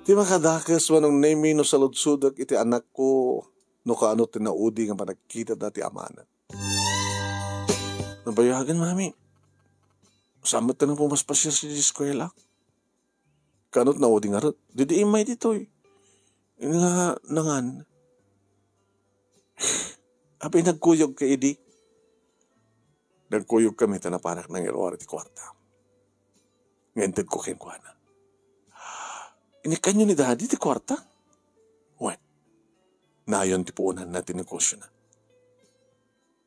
Ti makadakes, Manong Nemi, no saludsodek iti anakko, no kaano ti naudi nga panagkita dati amana. Nabayagen, Mami. Saan met nga pumaspasiar sidi eskuela. Kanot naudi ngarud. Didi immay ditoy. Nga nangan. Apay nagkuyog ka idi? Nagkuyog kami ta napanak nangiruar iti kuarta. Nga intedko kenkuana. Inikkanyo ni Daddy ti kuarta? Wen, nayon ti puonanna ti negosiona.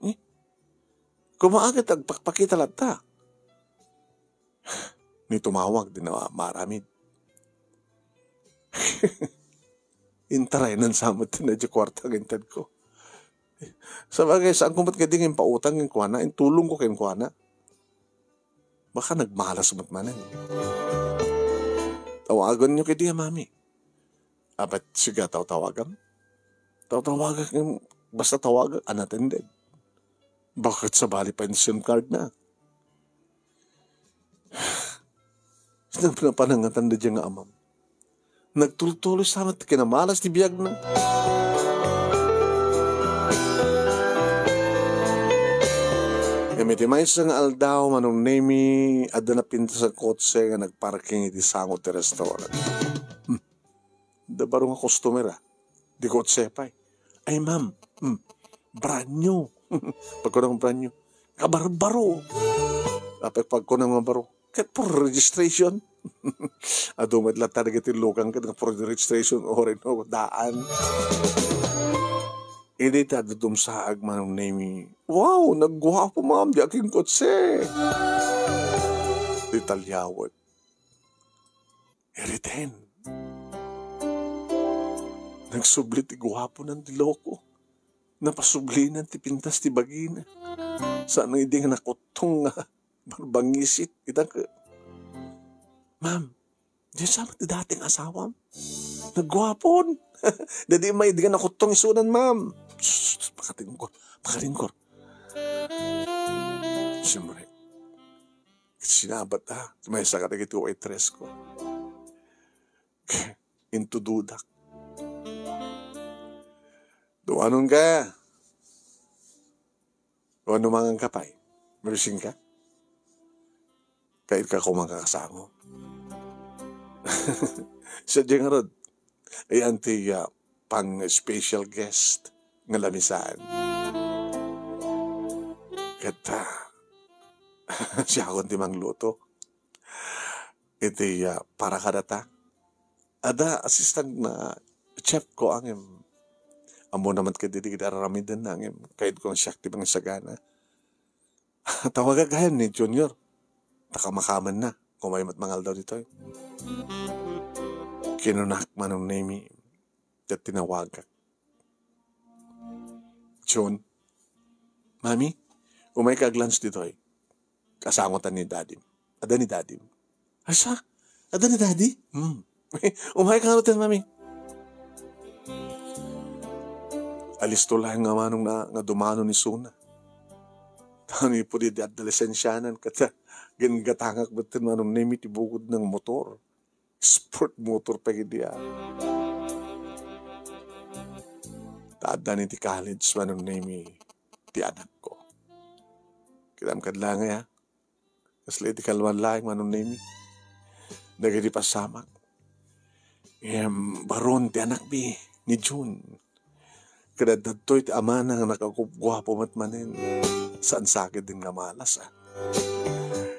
Eh? Kumaagit agpakpakita latta. Ni tumawag din na maaramid. Intaraynan sa met ti nadya kuarta nga intedko. Sabagay, saan ko met nga di nga impautang kenkuana, intulong ko kenkuana. Baka nagmalas met manen. Tawaganyo kadi a Mami. Abat siga tawtawagam? Tawtawagak, basta tawagak, unattended. Bakit sabali pa yung sim card na? Sinabi na panangatan da dyan nga amam. Nagtultuloy sa met kinamalas ti biagna. Ngem iti maysa nga aldaw, Manong Nemi, adda napintas a kotse nga nagparking iti sango ti restaurant. Hmm. Da baro nga customer, ah. Di kotse pay. Ay, ma'am. Hmm. Brand new. Pagkunam brand new. Kabarbaro. Apay pagkunam nga baro. Ket for registration. Adu met latta dagiti lukang ket for registration, o, no, daan. Idi ta dadumsaag, Manong Nemi. Wow, nagguapo, ma'am, di aking kotse. Di talyawet. Iriten. Nagsubli ti guaponan ti loko. Napasublinan ti pintas ti bagina. Saan idi nga nakuttong nga barbangisit. Ita ka, "Ma'am, diyan sa ti dating asawam? Nagguapon." Dadi may di nga nakuttong isunan, ma'am. Sus, pakatingkor, pakatingkor. Siyempre, sinabat, ha? Maysa ka dagiti waitress ko. Intududak. Duanon ka. Duanon mangan ka pay. Marising ka. Kait ka kumang kakasango. Sa di nga rod. Ayan ti, ah, pang special guest nga lamisaan. Ket, ah, siakon ti mangluto. Iti, ah, para kadata. Ada assistant na chef ko, ngem ammo naman ket didi ar-aramiden na, ngem kayatko nga siak ti mangsagana. Tawagak gayam ni Junior. Ta kamakamenna. Umay met mangaldaw ditoy. Kinunak, Manong Nemi, ket tinawagak. Jun, Mami, umay ka ag-lunch ditoy. Kasangotan ni Daddy. Ada ni Daddy. Asa? Ada ni Daddy? Hmm. Umay ka hotel, Mami. Alisto laeng nga manong na, nga dumano ni Suna. Tani pudi di adolescensianan, kata, gingatangak betten Manong Nemi ti bukod ng motor. Sport motor pa gidi, ah. Ta addan iti college, Manong Nemi, ti anakko. Kitam kad langay, ah. Kasla iti kalman laeng, Manong Nemi. Dagiti pasamak. Em, baron ti anakmi, ni Jun. Kada dadtoy ti amana nga nakagupguapo met manen. Saan sakit din nga malas, ah.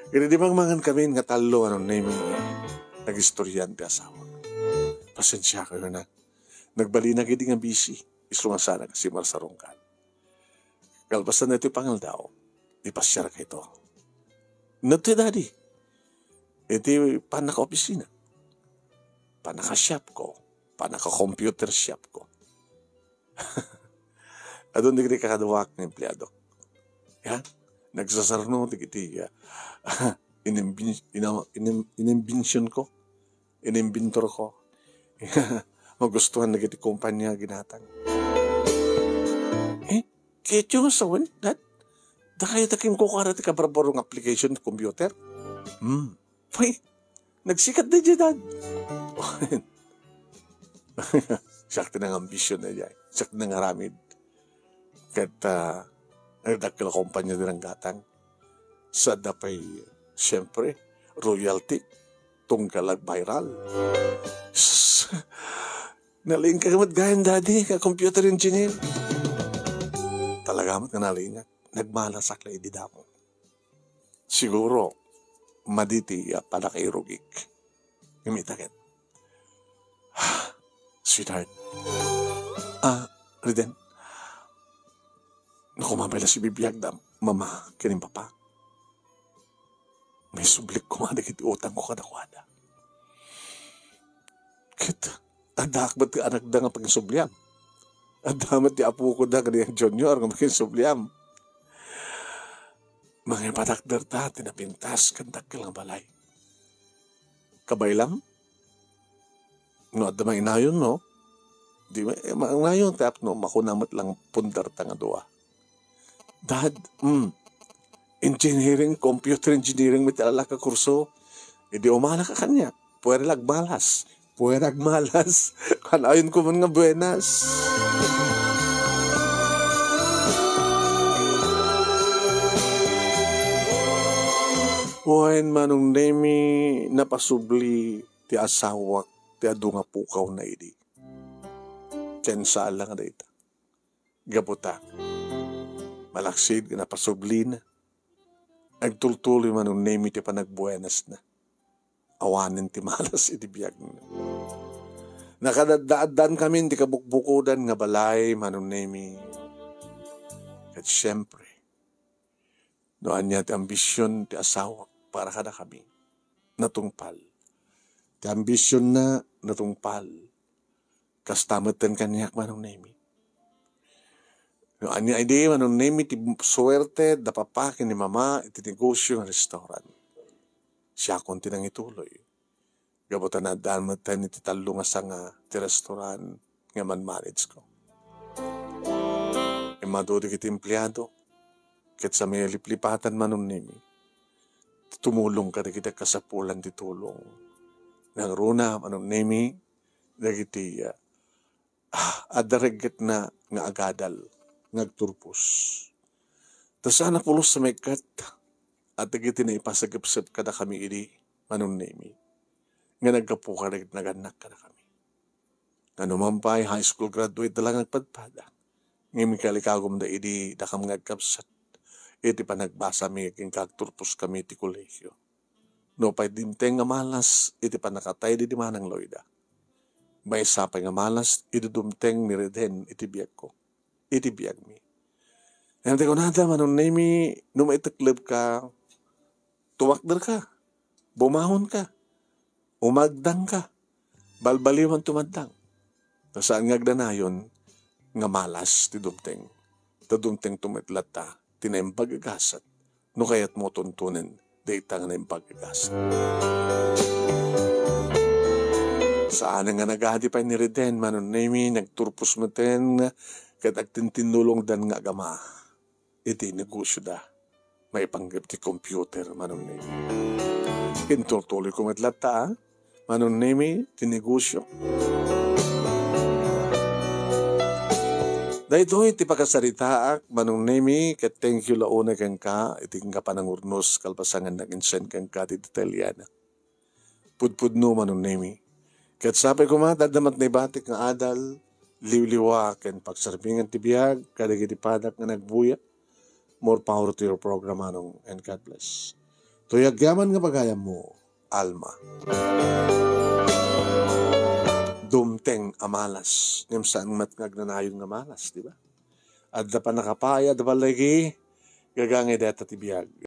Iti di mangmangan kami nga tallo, Manong Nemi, nagistorian ti asawa. Pasensia kayo na. Nagbalina gidi nga busy. Isu nga saan a kasi marsarungkal. Kalpasan na iti pangaldaw, ipasiarka ito. Nadto, Daddy. Iti pannakaopisina. Pannaka-shop ko. Pannaka-computer shop ko. Adun dagiti kakaduak nga empleado. Ya? Nagsasarno dagiti, ah, inimbin-, ina-, inim-, inimbinsion ko. Inimbintor ko. Magustuhan dagiti kompania ginatang. Eh, kayatyo nga sawen, Dad? Dakayo ta ken kukara ti kabarbarong application ti computer? Hmm. Pay, nagsikat daydiay, Dad. Siak ti nangambisyon daydiay. Siak ti nangaramid. Ket, ah, nagdakkel a kompania ti nanggatang. Sadda pay, siyempre, royalty, tunggal ag-viral. Sus, nalaingka met gayam, Daddy, nga computer engineer. Talaga met nga nalaingak. Nagmalasak la idi damo. Siguro, madi ti, ah, pannakairugik. Ngem ita ket, sweetheart. Ah, Reden, nakumapay la sibibiagda, Mama ken ni Papa. Maisublik koma dagiti utangko kadakuada. Ket, addaak met ti anakda nga panginsubliam. Adda met ti apokoda nga ni Junior nga panginsubliam. Mangipatakderta ti napintas ken dakkel nga balay. Kabaylam? No adda mainayon, no? Di ma-, mainayon, tapno makuna met lang pundarta nga dua. Dad, mm, engineering, computer engineering met ti alak a kurso. Idi umalaka kaniak, puwera la agmalas. Puwera agmalas. Kan-ayon ko man nga buenas. Wen, Manong Nemi, napasubli ti asawak ti adu nga pukawna idi. Ken saan la nga dayta. Gapu ta, malaksid nga napasublina, agtultuloy Manong Nemi ti panagbuenasna. Awanen ti malas iti biagna. Nakadaddaaddaankamin ti kabukbukodan nga balay, Manong Nemi. Ket siempre, no ania ti ambision ti asawak para kadakami, natungpal. Ti ambisionna natungpal. Kasta metten kaniak, Manong Nemi. No ania idi, Manong Nemi, ti suerte da papa ken ni mama iti negosio nga restaurant. Siakon ti nangituloy. Gapu ta naaddaan metten iti tallo nga sanga ti restaurant nga man-manage ko. Immadu dagiti empleado, ket sa maliplipatan, Manong Nemi, ti tumulong kadagiti kasapulan ti tulong. Nangruna, Manong Nemi, dagiti, ah, ah, adda reggetna nga agadal, nga agturpos. Ta saan a pulos a maikkat, at dagiti naipasagepsep kadakami idi, Manong Nemi, nga naggapu kadagiti nagannak kadakami. Nga numan pay, high school graduate da la nga agpadpada. Ngem ikalikagumda idi dakam nga agkabsat iti panagbasami ken agturposkami iti kolehio. Nupay dimteng nga malas iti pannakatayda idi manang Loida, maysa pay nga malas idi dumteng ni Reden iti biagko, iti biagmi. Ngem ti kunada, Manong Nemi, no maiteklebka, tumakderka, bumangonka, umagdangka, balbaliwan ti umaddang. Ta saan nga agdanayon nga malas ti dumteng. Ta dumtengto met latta ti naimbag a gasat no kayatmo tuntunen dayta nga naimbag a gasat. Saan nga nagadi pay ni Reden, Manong Nemi, nagturpos metten ket agtintinnulongdan nga agama iti negosioda. Maipanggep ti computer, Manong Nemi. Ket intultuloyko met latta, a, Manong Nemi, ti negosio. Daytoy ti pakasaritaak, Manong Nemi, ket thank you la unay kenka iti nga panangurnos kalpasan nga nag-insend kenka ti detalyeana. Pudpudno, Manong Nemi. Ket sapay koma, adda met naibatik nga adal, liwliwa, ken pagserbingan ti biag kadagiti padak nga nagbuya. More power to your program, Manong, and God bless. Toy agyaman nga pagayammo, Alma. dumteng a malas, ngem saan met nga agnanayon nga malas, di ba? Adda pannakapaay, adda pay gagangi dayta ti biag.